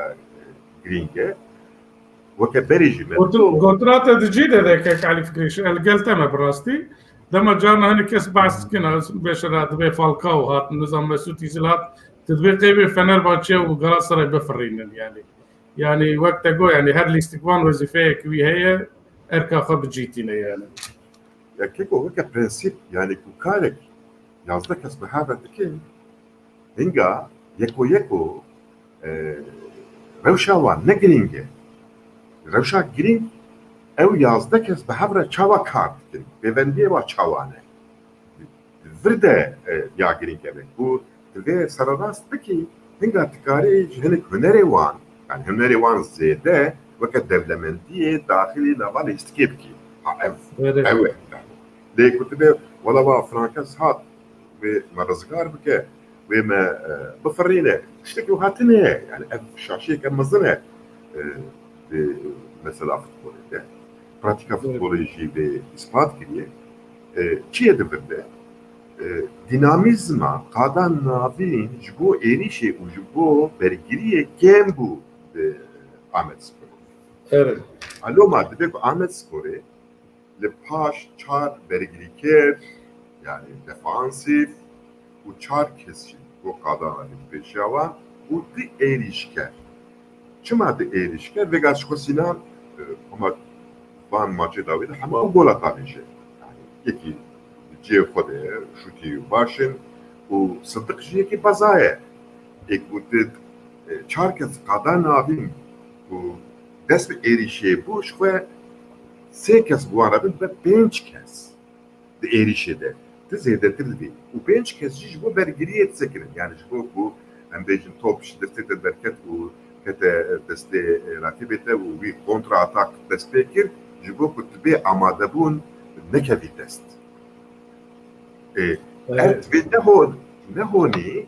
girîng e? Weke berê jî me Gotin-, gotina te di cî de de kek Elî Fikrî, ez li gel te me bi rastî. Dema carna hinek kes behs dikin, ez bêşera divê Falcao hat, nizam Mesut Özil hat, tu divê qey wê Fenerbahçe û Galatasaray bifirînin yani. Yani wek te got, yani her lîstikvan wezîfeyek wî heye, erka xwe bi cî tîne yani. Ya keko weke prensîp, yani ku karek yazdeh kes bi hev re dikin, hinga yeko yeko, e, rewşa wan ne girîng e. Rewşa girîng ew yazdeh kes bi hev re çawa kar dikin, pêvendiyê wan çawa ne. Vir de, e, ya girîng e. Ku tu vê sererast bikî, hinga dikarî ji hinek hunerê wan, yani hunerê wan zêde weke dewlemendiyê daxilî nava lîstikê bikî. Ha, ev, Evet. Ew e. Yani. Lê ku tu vê, wela wa filan kes hat, wê me rizgar bike, wê me, e, bifirîne. Tiştekî wiha tune ye. Yani ev şaşiyeke mezin e, e, di mesela futbolê de. Pratîka Evet. futbolê jî vê îspat kiriye. E, çi ye di vir de? E, dînamîzma qada navîn ji bo êrîşê û ji bo bergiriyê kêm bû di Amedsporê. Evet. A loma divê ku Amedsporê li paş çar bergirîker, yani defansîf û çar kes jî bo qadana li pêşiya wan û du êrîşker. Çima du êrîşker? Vêga ji xwe Sînan, e, hema van maçê dawî de hema ew gola davêje. Yani yekî di cihê xwe de şûtî baş in û Sidik jî yekî beza ye. Ê ku tu, e, çar kes qada navîn û dest bi êrîşê bû, ji xwe sê kes bi wan re bin, be pênc kes di êrîşê de. Tu zêdetir dibî. Û pênc kes jî ji bo bergiriyê disekirin. Yani ji bo ku em bêjin top ji destê te derket û kete destê, e, rakibê te û wî kontra atak dest pê kir, ji bo ku tu bê amadebûn nekevî dest. Ê, Evet. ev divê ne hon-, ne honî,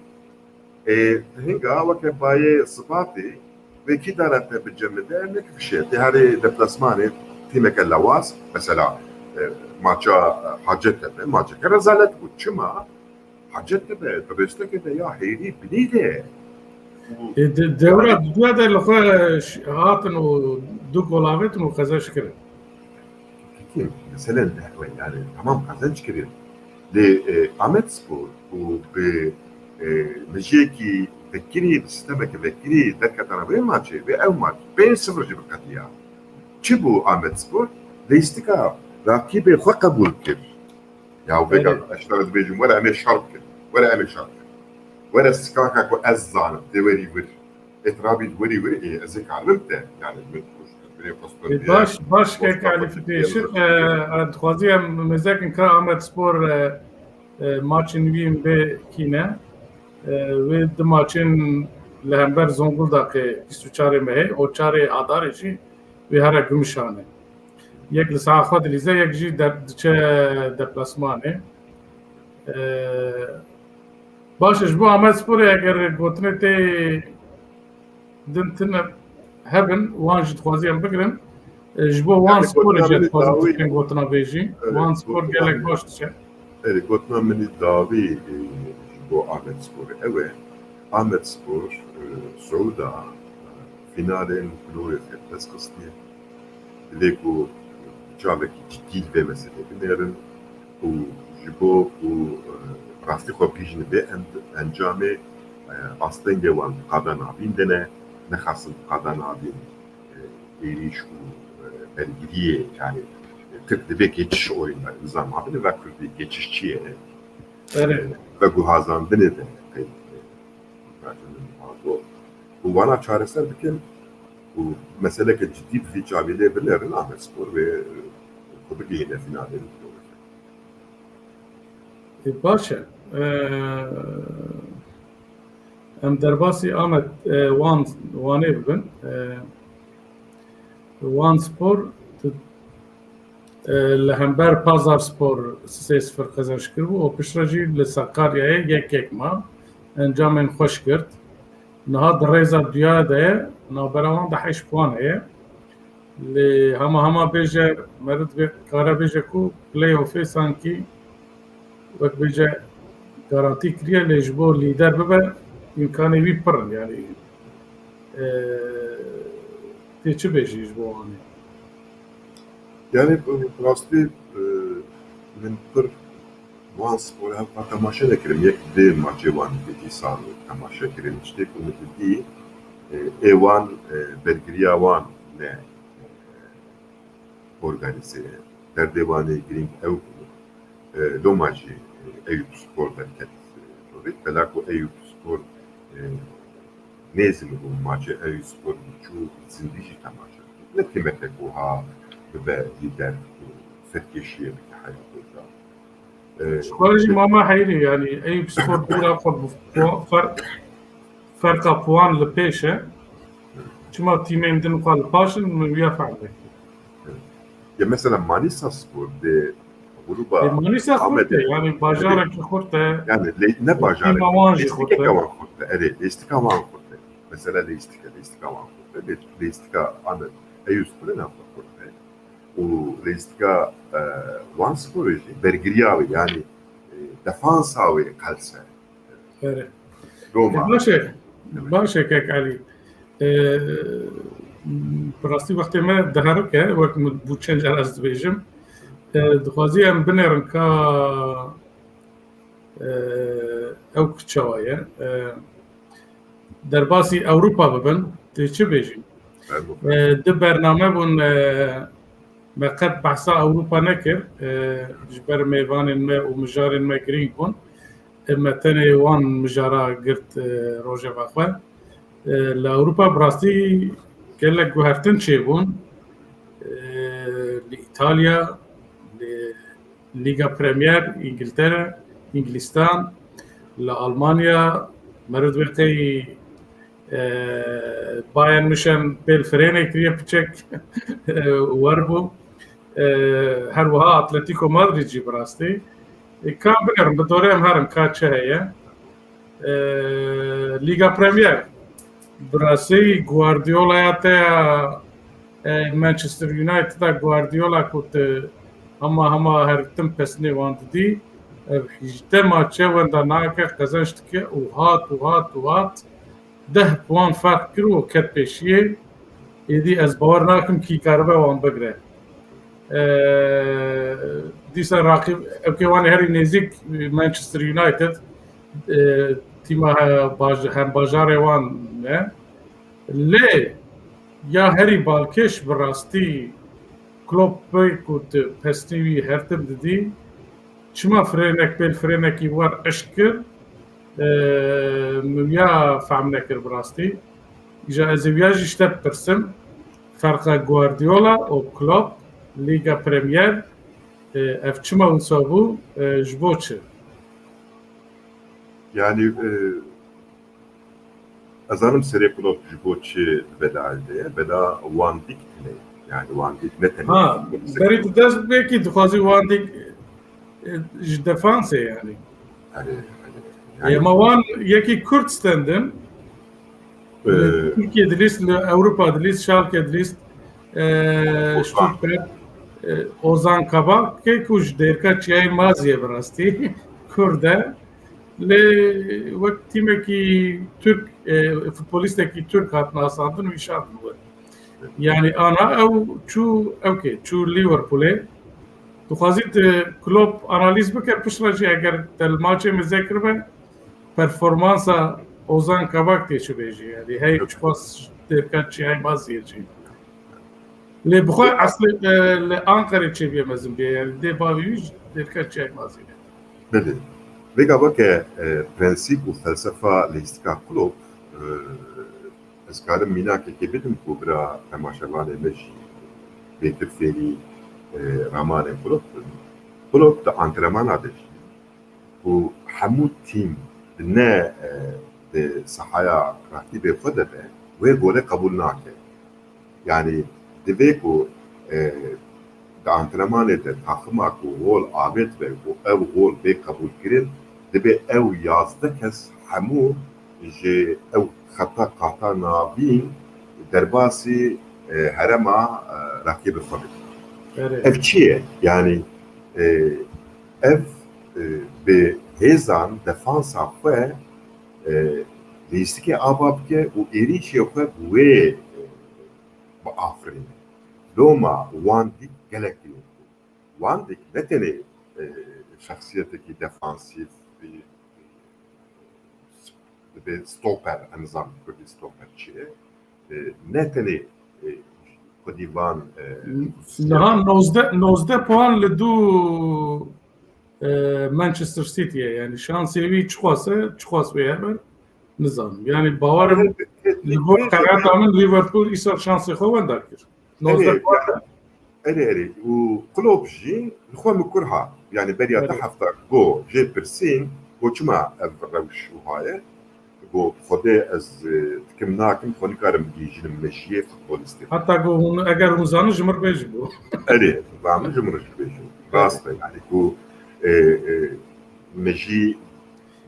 ê, hinga weke bayê sibatê, vê kî dara te bi cemide nekifşe. Tê herê deplasmanê tîmeke lewaz, mesela, e, maça, e, Hacettepe, maçeke rezalet bû. Çima? Hacettepe, di rêsteke de ya hêrî binî de. Û E, de, dewra duya de li xwe ş-, hatin û du gol avêtin û qezenç kirin. Peki, mesele ne, yani tamam, qezenç kirin. Lê, e, Amedspor û bi, e, mijiyekî vekirî, bi sistemeke vekirî derketana vê maçê, vê ew maç pênc sifir jî biqediya. Çi bû Amedspor? Lîstika rakîbê xwe qebûl kir. Ya vêga Erê. ez ji te re dibêjim, were em ê şer bikin. Were em ê şer bikin. Were sikaka ku ez zanim, tê werî vir. Etrabî werî vir, ê, ez ê karim te. Yani min kuş, min ê xwestin Ê, diye, baş, baş kek Alî Fikirî Şir, e, e, dixwazî em mêzekin ka Amedspor, e, e, maçên wî bê kîne. E, wê du maçên li hember Zonguldakê bîst û çarê mehê, û çarê Adarê jî wê here Gümüşhane. Yek li saha xwe dilîze, yek jî de-, diçe deplasmanê. E, baş e, ji bo Amedsporê eger gotinê tê din tune hebin, wan jî dixwazî em bigirin. E, ji bo Wan Yani Sporê gotina jî min dixwazim dawî, tiştên gotina vê jî. Evet, Wan Spor gotina gelek min, baş diçe. Evet, gotina min dawî, e, ji bo Amedsporê ew e. Amedspor, e, Siûda, e, fînalên Euroyê dest xistiye. Divê ku çavekî cidî li vê meselê binêrin û ji bo ku, e, rastî xwe bihîjin vê end-, encamê, e, astengê wan di qada navîn de ne, nexasin di qada navîn, e, êrîş û, e, bergiriyê, yani, e, Tirk divê geçiş oyunda nizam abine ve Kurdî geçiş çi ye? Evet. E, veguhazandinê de, e, e, û wana çareser bikin û meseleke cidî bi vî çavî lê binêrin, Amedspor wê, e, xwe bigihîne fînalê. E, baş e. E, em derbasî Amed, e, Wan, Wanê bibin. E, Wan Spor tu, e, li hember Pazar Spor sê sifir qezenç kiribû û piştre jî li Sakaryayê yek yek ma. Encamên xweş girt. Niha di rêza duya de ye, navbera wan de heşt puan heye. Lê hema hema bêje, meriv dikare bêje ku playoffê sankî wek bêje garantî kiriye, lê ji bo lîder bibe îmkanê wî pir in. Yani, e, tê çi bêjî ji bo wan? Yani, bi rastî, e, min pir Wan Spor hevpa temaşe nekirim. Yek dê maçê wan dî sal temaşe kirin. Tiştê ku min didî, e, ê wan, e, bergiriya wan ne, e, organîze ye. Derdê wan ê girîng ew bû. E, loma jî, e, Eyüp Spor derket, e, jorê. Bela ku Eyüp Spor, e, nêzî min bû maçê Eyüp Spor çû zindî jî temaşe kir. Ne tîmeke ku ha bibe lîder û serkêşiyê bike heyatê de. E, Ji xwe jî mama heyrî, yani Eyüp Spor dûra xwe bi puan, fer-, ferqa puan li pêş e. Çima tîmên din xwe li paş in, min wiya fehm nekir. Ya mesela Manisa Spor de gruba E, Manisa xurt e, yani bajareke xurt e. Yani le, ne bajareke, Tîma wan jî xurt e. Lêstikeke wan xurt e. Erê, lêstika wan xurt e. Mesela lêstike, lêstika wan xurt e. Lê-, lêstika Amed Eyüp Spor ne xurt e. Û lêstika, e, Wan Spor jî bergiriya wê, yani, e, defansa wê qelse. Erê. Loma. E, baş e. Baş e, kek Elî. E, bi rastî wextê me diherike, wek min bû çend car ez dibêjim. E, dixwazî em binêrin ka, e, ew çawa ye. E, derbasî Ewropa bibin, tê çi bêjî? E, du bername bûn, e, me qet behsa Ewropa nekir, e, ji ber mêvanên me û mijarên me girîng bûn. E, me tenê wan mijara girt, e, rojeva xwe. E, li Ewropa bi rastî gelek guhertin çêbûn. E, li Îtalya, li Lîga Premier, Îngiltere, Îngilîstan, li Almanya, meriv dibê qey, e, Bayern München pêl firênê kiriye piçek, e, wer bû. E, her wiha Atletico Madrid jî bi rastî. E, ka binêrin, bi dorê em herin ka çi heye. E, Lîga Premier. Bi rastî Guardiolaya te ya, e, Manchester United a Guardiola ku tu hema hema her tim pesnê wan didî. Ev hejdeh maçe wenda nake, qezenç dike û hat û hat û hat. Deh puan ferq kir û ket pêşiyê. Êdî ez bawer nakim kî karibe wan bigre. E, dîsa raqîb, ewkê wan ê herî nêzîk Manchester United, e, tîma he-, baj-, hem bajarê wan e. Lê ya herî balkêş bi rastî Klopp pey ku tu pesnî wî her tim didî, çima firênek pêl firênekî wer eşk kir, e, min ya fehm nekir bi rastî. Îja ez ê wiya jî ji te bipirsim. Ferqa Guardiola û Klopp, Lîga Premier, e, ev çima wisa bû, e, ji bo çi? Yani, e, ez zanim serê Klopp ji bo çi bela elde ye, bela Van Dijk tune. Yani Van Dijk ne tenê. Ha, berî tu dest belkî dixwazî Van Dijk, e, ji defansê yani. Yani, E, ma wan yekî Kurt stendin. e, Tirkiye dilîst, li Ewropa dilîst, Schalke dilîst, e, Stuttgart, e, Ozan Kabak, ke ku ji dêrka Çiyayê Maziyê bi rastî Kurd e. Lê wek tîmekî Türk, e, futbolîstekî Türk hat nasandin û îşandin we. Yani ana ew çû, ew kê çû Liverpoolê. Tu xwazî tu Klopp analîz bike, piştre jî eger te li maçê min zêkiribe, performansa Ozan Kabak tê çi bêjî. Yani hey çiqas dêrka çiyayê Maziyê jî. Lê bi xwe eslê, e, li Anqerê çêbûye mezin bûye. Yani dê bavê wî ji dêrka çiyayê Maziyê. Belê. Vêga weke, e, prensîp û felsefa lîstika Klopp, e, ez karim mînakekê bidim ku bira temaşevanê me jî bêtir fêrî, e, ramanê Klopp bin. Klopp di antrenmana de jî ku hemû tîm di ne, e, di sahaya rakîbê xwe de be, wê golê qebûl nake. Yani divê ku, e, di antrenmanê de taxima ku gol avêtibe û ew gol bê qebûlkirin, divê ew yazdeh kes hemû ji ew xeta qata navîn derbasî, e, herêma, e, rakîbê xwe bikin. Erê. Ev çi ye? Yani, e, ev, e, bi hêzan defansa xwe, e, lîstikê ava bike û êrîşê xwe bi wê, e, biafirîne. Loma Van Dijk gelek giring bû. Van Dijk ne tenê, e, şexsiyetekî defansîf, e, dibê stoper, em nizanin kurdî stoper çi ye, e, ne tenê, e, xwedî van, e, Niha nozdeh, nozdeh puan li dû, e, Manchester City'ye, yani şansê wî çiqas e, çiqas wê hebe, nizanim. Yani bawerim, li gor qenaeta min Liverpool îsal şansê xwe wenda kir. Nozdeh puan. Erê, erê. Û Klopp jî li xwe mikur hat. Yani beriya Erê. du hefta go jê pirsîn, go çima ev rewş wiha ye? Go Xwedê ez, e, dikim nakim, xwe nikarim bigihîjînim mejiyê futbolîstê. Heta go hûn, eger hûn zanin ji min re bêjin go. Erê, zanin ji min re jî bêjin. Rast e, yani ku, e, e, mejî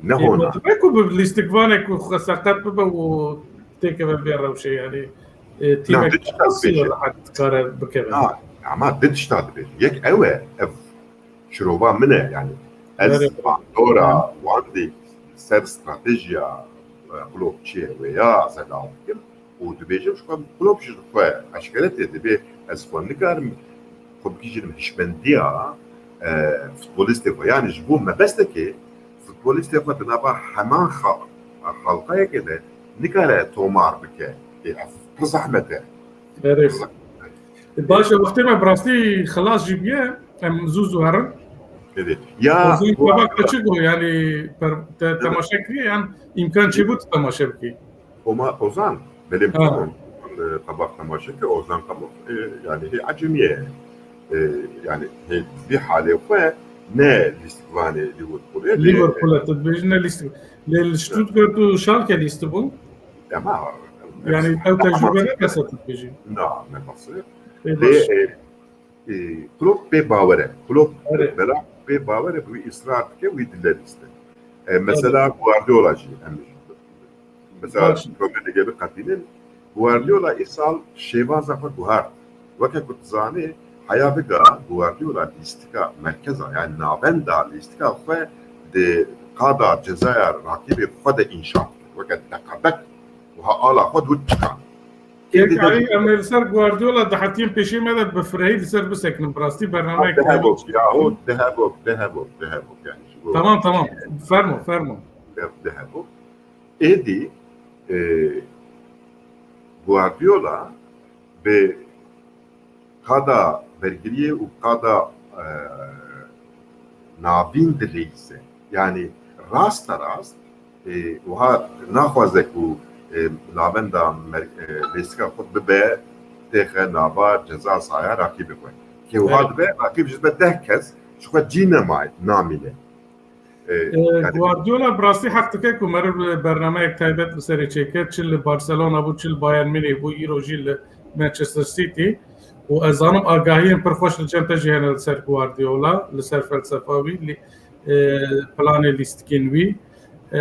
ne hona. Dibe ku bi lîstikvanê ku xwe seqet bibe û têkeve vê rewşê, yani, e, tîmek rehet dikare bikeve. Na, ama di tişta dibêjin. Yek ew e, ev şirova min e, yani ez bandora wan dê ser stratejiya, e, Klopp çi ye wê ya zelal dikim û dibêjim ji xwe Klopp jî xwe eşkere tê dibê ez xwe nikarim xwe bigihîjim hişmendiya, e, futbolîstê xwe. Yani ji bo mebestekê futbolîstê xwe di nava heman xal-, xalqayekê de nikare tomar bike. Ê, ev pir zehmet e. Erê. Pir zehmet e. Baş e, wextê me bi rastî xilas jî bûye. Em zû zû herin. Erê. Ya, Ozan Kabak te çi got? Yani per-, te temaşe kiriye yan îmkan çêbû tu temaşe bikî? Oma Ozan, belê tamam. Tabak temaşe ke Ozan Kabak, e, yani hê acemiye, e, yani hê vî halê xwe ne lîstikvanê Liverpoolê, lê Liverpool'e tu dibêjî ne lîstik-, lê li Stuttgart û Schalke lîstibûn. Ama, yani ew tecrube ne bes e tu dibêjî. Na, ne bes e. Lê, e, e, Klopp pê bawer e. Klopp bela pê bawer e, wî israr dike, wî dile lîste. E, mesela Guardiola jî em Mesela Premier League'ê biqetînin. Guardiola îsal şêvaza xwe guhart. Weke ku tu zanî, heya viga Guardiola lîstika merkeza, yani navenda lîstika xwe di qada cezaya rakîbê xwe de înşa dikir. Weke deqebek wiha ala xwe dûr çikan. Yek alî em ê li ser Guardiola di heftiyên pêşî me de bi firehî li ser bisekinin. Bi rastî bernameyek dihevok, yahu dihevok, dihevok, dihevok yani. Tamam, tamam. Fermo, fermo. Dihevok. Êdî, e, Guardiola bi qada bergiriyê û qada, e, navîn dileyîze. Yani rasterast, e, wiha naxwaze ku, e, navenda mer-, e, lîstika xwe bibe têxe nava ceza sahaya rakîbê xwe. Kê wiha dibe, rakîb ji dibe deh kes ji xwe cî nema-, namîne. E, Guardiola bi rastî heq dike ku meriv bernameyek taybet li serê çêkir, çi li Barcelona bû, çi li Bayern Munîh bû, îro jî li Manchester City. Û ez zanim agahiyên pir xweş li cem te jî hene li ser Guardiola, li ser felsefa wî, lî-, e, planê lîstikên wî. E,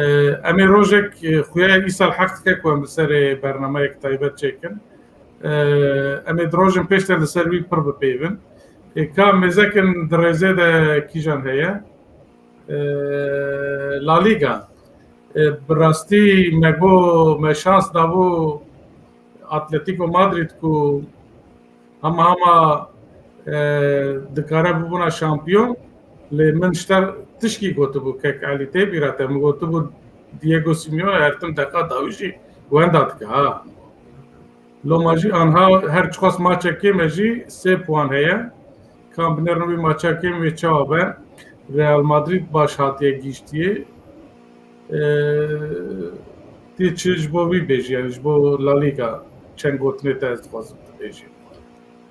em ê rojek, e, xuya îsal heq dike ku em li serê bernameyek taybet çêkin. E, em ê di rojên pêş de li ser wî pir bipeyvin. E, ka mêzekin di rêzê de kîjan heye? E, La Liga. E, bi rastî me got, me şans dabû Atletico Madrid ku hema hema e, dikare bibûna şampiyon, lê min ji te tişkî gotibû, kek Elî, tê bîra te, min gotibû Diego Simeone her tim deqa dawî jî wenda dike ha. Loma jî anha her çiqas maçekê me jî sê puan heye. Ka em binêrin wî maçekê wê çawa be. Real Madrid baş hatiye gihîştiyê. E, tê çi ji bo wî bêjî, yani ji bo La Liga çend gotinê te ez dixwazim tu bêjî.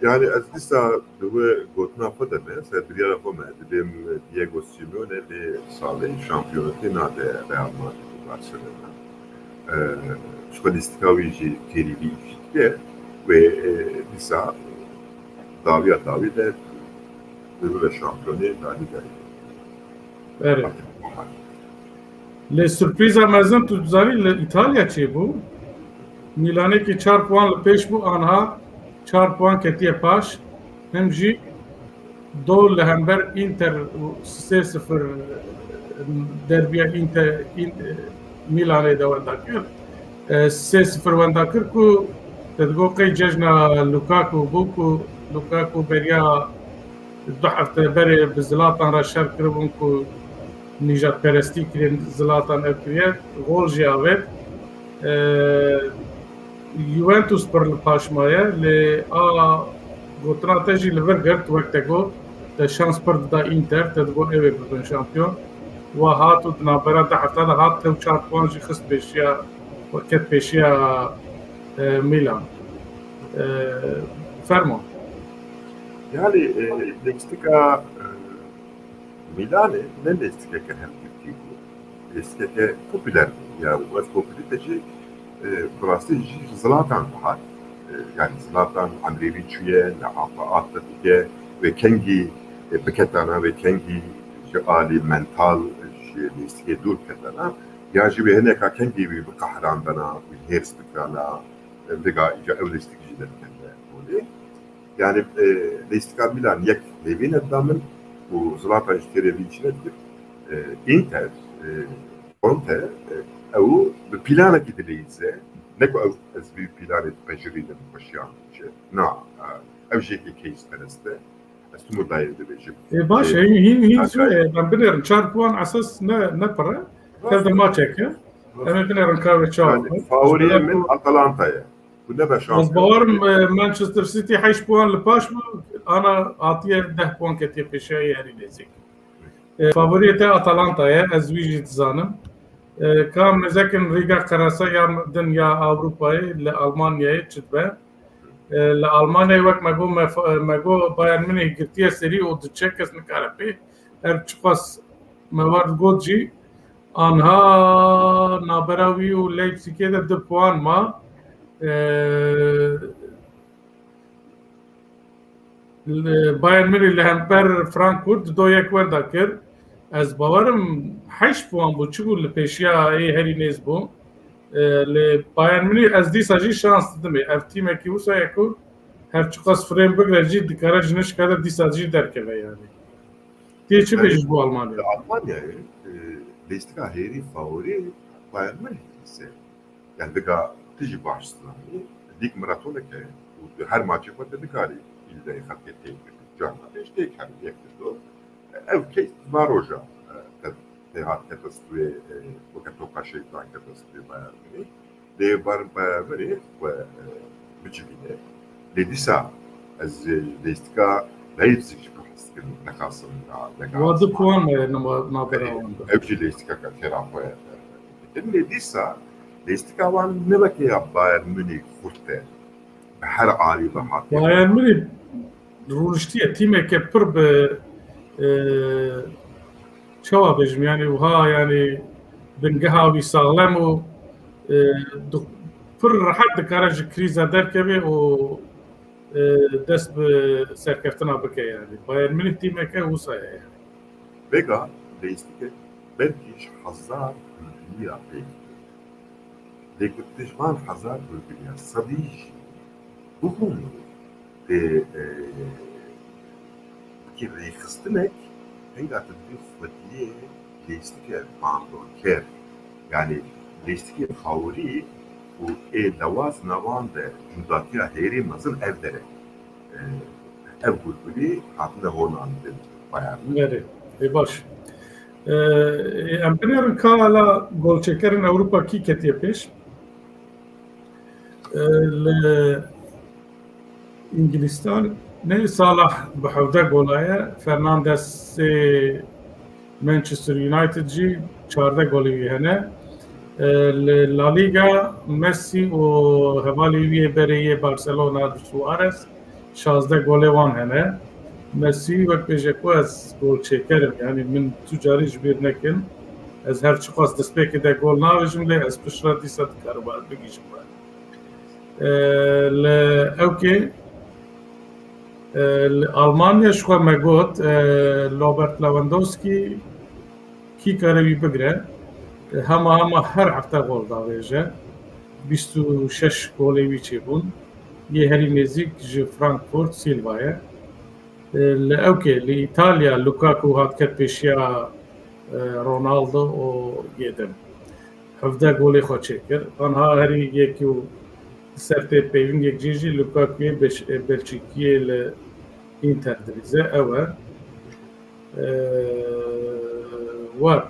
Yani ez dîsa bi wê gotina xwe de me, ser biryara xwe me, dibêm Diego Simeone vê salê şampiyonatê nade Real Madrid û Barcelona. E, ji xwe lîstika wî jî têrî vî jî dike, wê, e, dîsa dawiya dawî de bibe şampiyonê La Ligayê. Erê. Lê surprîza mezin tu dizanî li Îtalya çêbû. Mîlanê ki çar puan li pêş bû, anha çar puan ketiye paş. Him jî do li hember Inter sê sifir derbiya Inter, In-, Mîlanê de wenda kir. E, sê sifir wenda kir ku te digot qey cejna Lukaku bû ku Lukaku beriya du hefte berê bi Zlatan re şer kiribûn ku nîjadperestî kirîn, Zlatan ev kiriye, gol jî avêt. E, Juventus pir li paş maye, lê a gotina te jî li vir girt, wek te got, te şans pir dida Inter, te digot ew ê bibin şampiyon. Wa hat û di navbera du hefta de hat, tew çar puan jî xist pêşiya, ket pêşiya, e, Milan. E, fermo. Yani, e, lîstika, e, Milanê ne lîstikeke hevgirtî bû. Lîstikeke popûler bû. Ya, û ev popûlîte jî, e, bi rastî jî Zlatan dihat. E, yani Zlatan emrê wî çûye, li Atletikê, wê kengî, e, biketana, wê kengî ji alî mental ji lîstikê dûr biketana. Ya jî wê hineka kengî wî biqehrandana, wî hêrs bikirana, e, vêga îca ew lîstik jî derkeve holê. Yani, e, lîstika Milan yek lêvî nedida min û Zlatan ji têrê vî çi nedikir. E, Inter, e, Conte, e, ew bi planekî dileyîze, ne ku ew ez vî planê dipejirînim xweşiyan biçe. Na, e, ew jî yekê keyîsperest e. Ez tu murdayê dibêjim. E, baş e, E, hîn, hîn, hîn, Berkay. E, em binêrin. Çar puan esas ne, ne pir e. Tev de maçek e. Em ê binêrin ka wê çawa Yani, be. Favoriyê Ji min ku Atalanta ye. Ku nebe şampiyon. Ez bawerim, e, Manchester City heşt puan li paş bû, ana hatiye deh puan ketiye pêşiya herî nêzîk. E, favoriyê te Atalanta ye, ez wî jî dizanim. E, ka mêzekin Rîga qeresa ya din ya Ewropayê li Almanyayê çi dibe? E, li Almanyayê wek me got, me fa-, me got Bayern Munîh girtiye serî û diçe kes nikare pê. Her çiqas me wer got jî, anha nabera wî û Leipzigê de du puan ma. E, li Bayern Munîh li hember Frankfurt do yek wenda kir. Ez bawerim heşt puan bû, çi bû li pêşiya ê herî nêz bû. E, lê Bayern Munîh ez dîsa jî şans didimê. Ev tîmekî wisa ye ku her çiqas firên bigre jî dikare ji nişka de dîsa jî derkeve yani. Tê çi Yani, bêjî ji bo Almanya? Li Almanyayê, e, lîstika hêrî favorî Bayern Munîh dîse. Yani dika tu jî baş zanî, lig maratoneke û tu her maçê xwe te nikarî îlde xelkê têk bikî. Carna pêş têk hebin, yek li do. Ev keyf va roja, e, te, te hat kete stûyê, e, weke topa şeytan kete stûyê Bayern Munîh. Dê bar Bayern Munîh xwe, e, bicivîne. Lê dîsa ez, e, lîstika Leipzig jî bi hez dikim, nexasim na, nexasim. Wa du puan me nabera wan de. Ev jî lîstikeke têra xwe, e, dikin. Lê dîsa lîstika wan ne weke ya Bayern Munîh xurt e. Bi her alî ve hatiye. Bayern Munîh rûniştiye tîmeke pir bi, e, çawa bêjim, yani wiha, yani bingeha wî saxlem û, e, di-, pir rehet dikare ji krîza derkeve û, e, dest bi serkeftina bike yani. Bayern Munîh tîmeke wisa ye yani. Vêga lîstikê belkî ji hezar hûrgiliya pêk tê. Lê ku tu ji van hezar hûrgiliya sedî jî bihûnî, tê, e, wekî rêxistinek, hinga tu dibî xwediyê lîstikê bandorker, yani lîstikê favorî û ê lewaz navan de cudatiya hêrî mezin ev dere. E, ev gurgurî hatine honandin Bayern. Erê, ê baş. E, em binêrin ka la golçêkerin Ewropa kî ketiye pêş? E, li Îngilîstan ne Salah bi hevdeh gola ye, Fernandes ê Manchester United jî çardeh golê wî hene. E, li La Liga Messi û hevalê wî yê berê yê Barcelona Suarez şazdeh golê wan hene. Mesî wek bêje ku ez golçêker im, yanî min tu carî ji bîr nekin. Ez her çiqas destpêkê de gol navêjim, lê ez piştre dîsa dikarim bigihîjim we. E, li ewkê, e, li Almanya ji xwe me got, e, Robert Lewandowski kî kare wî bigire, e, hema hema her hefte gol davêje. Bîst û şeş golê wî çêbûn. Yê herî nêzîk ji Frankfurt Silva ye. E, li ewkê, li Îtalya Lukaku hat ket pêşiya, e, Ronaldo û yê din. Hevdeh golê xwe çêkir. Anha herî yekî û ser tê peyvîn yek cî jî Lukaku'yê Beş-, e, Belçîkiyê li Inter dirîze. Ew e. E, war.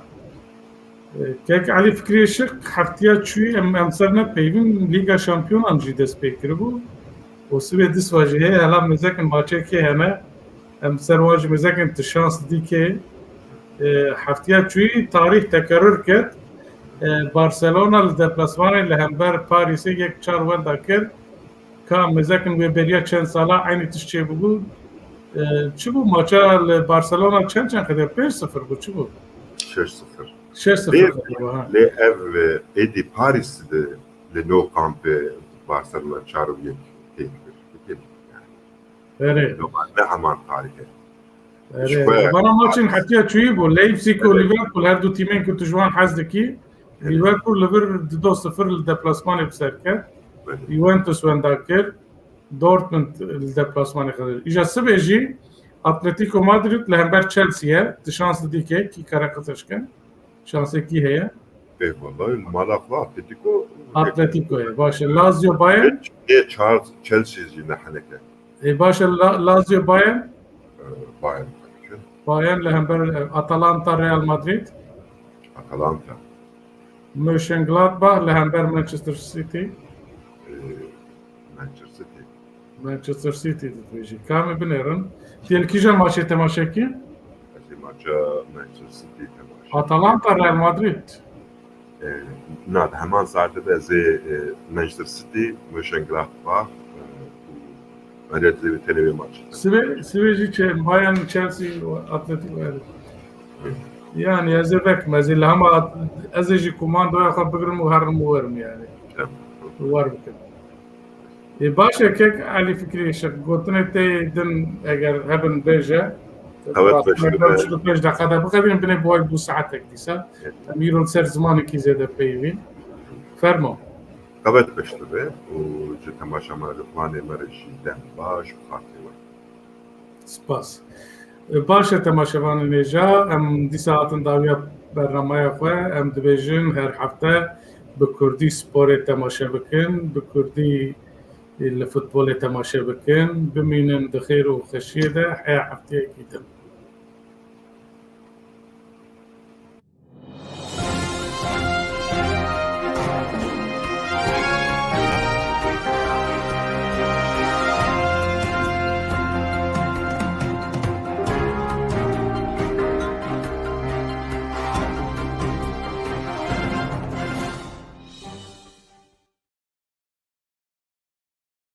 E, Kek Elî Fikrî Işık, heftiya çûyî em, em ser ne peyvîn Lîga Şampiyonan jî dest pê kiribû. Û sibê disva jî heye, hela mêzekin maçê kê hene. Em ser wan jî mêzekin tu şans dîkê. E, heftiya çûyî tarîh tekerrür ket. E, Barcelona li deplasmanê li hember Parisê yek çar wenda kir. Ka mêzekin wê beriya çend sala eynî tişt çêbû. E, çi bû maça li Barcelona çend çend xediye? Pênc sifir bû, çi bû? Şeş sifir. Şeş sifir Lê, xediye, ha. Lê ev, e, êdî Paris de li Nou Camp Barcelona çar û yek tê kir. Erê. Ne heman tarîh e. Erê. Bana maçên hetiya çûyî bû. Leipzig û Liverpool, her du tîmên ku tu ji wan hez dikî. Liverpool li vir du sifir li deplasmanê bi ser ket. Juventus wenda kir. Dortmund li deplasmanê xwe. Îja sibê jî Atletico Madrid li hember Chelsea ye. Tu şans didî ke kî kare qezeş ke. Şansekî heye. Ê, vallahi mala xwe Atletico. Atletico ye. Baş e. Lazio Bayern. Ê, Charles, Chelsea jî ne heneke. Ê, baş e. La-, Lazio Bayern. Ee, Bayern tabii ki. Bayern li hember, e, Atalanta Real Madrid. Atalanta. Mönchengladbach li hember Manchester City. Ee, Manchester City. Manchester City dibêjî. Ka em ê binêrin. Tê li kîjan maçê temaşe kî? Ez ê maça Manchester City temaşe. Atalanta, Real Madrid. E, na, di heman saetê de ez ê, e, Manchester City, Mönchengladbach, e, û Real Madrid tenê wê maçê. Sibê, sibê jî çe-, Bayern, Chelsea, Atletico, yani. Yani ez ê vekim, ez ê li hema, ez ê jî komandoya xwe bigrim û herim û werim yani. Wer bikim. Ê, baş e, kek Elî Fikrî Işık, gotinê te din eger hebin bêje. Qewet beş dibe. Çil û pênc deqa de bixebînin, binê boy bû saetek dîsa. Em îro li ser zimanekî zêde peyivîn. Fermo. Qewet beş dibe û ji temaşevanê me re jî dem baş û xatirê we. Spas. Baş e temaşevanên hêja, em dîsa hatin dawiya bernameya xwe, em dibêjin her hefte bi kurdî sporê temaşe bikin, bi kurdî li futbolê temaşe bikin, bimînin di xêr û xweşiyê de, heya hefteyekî din.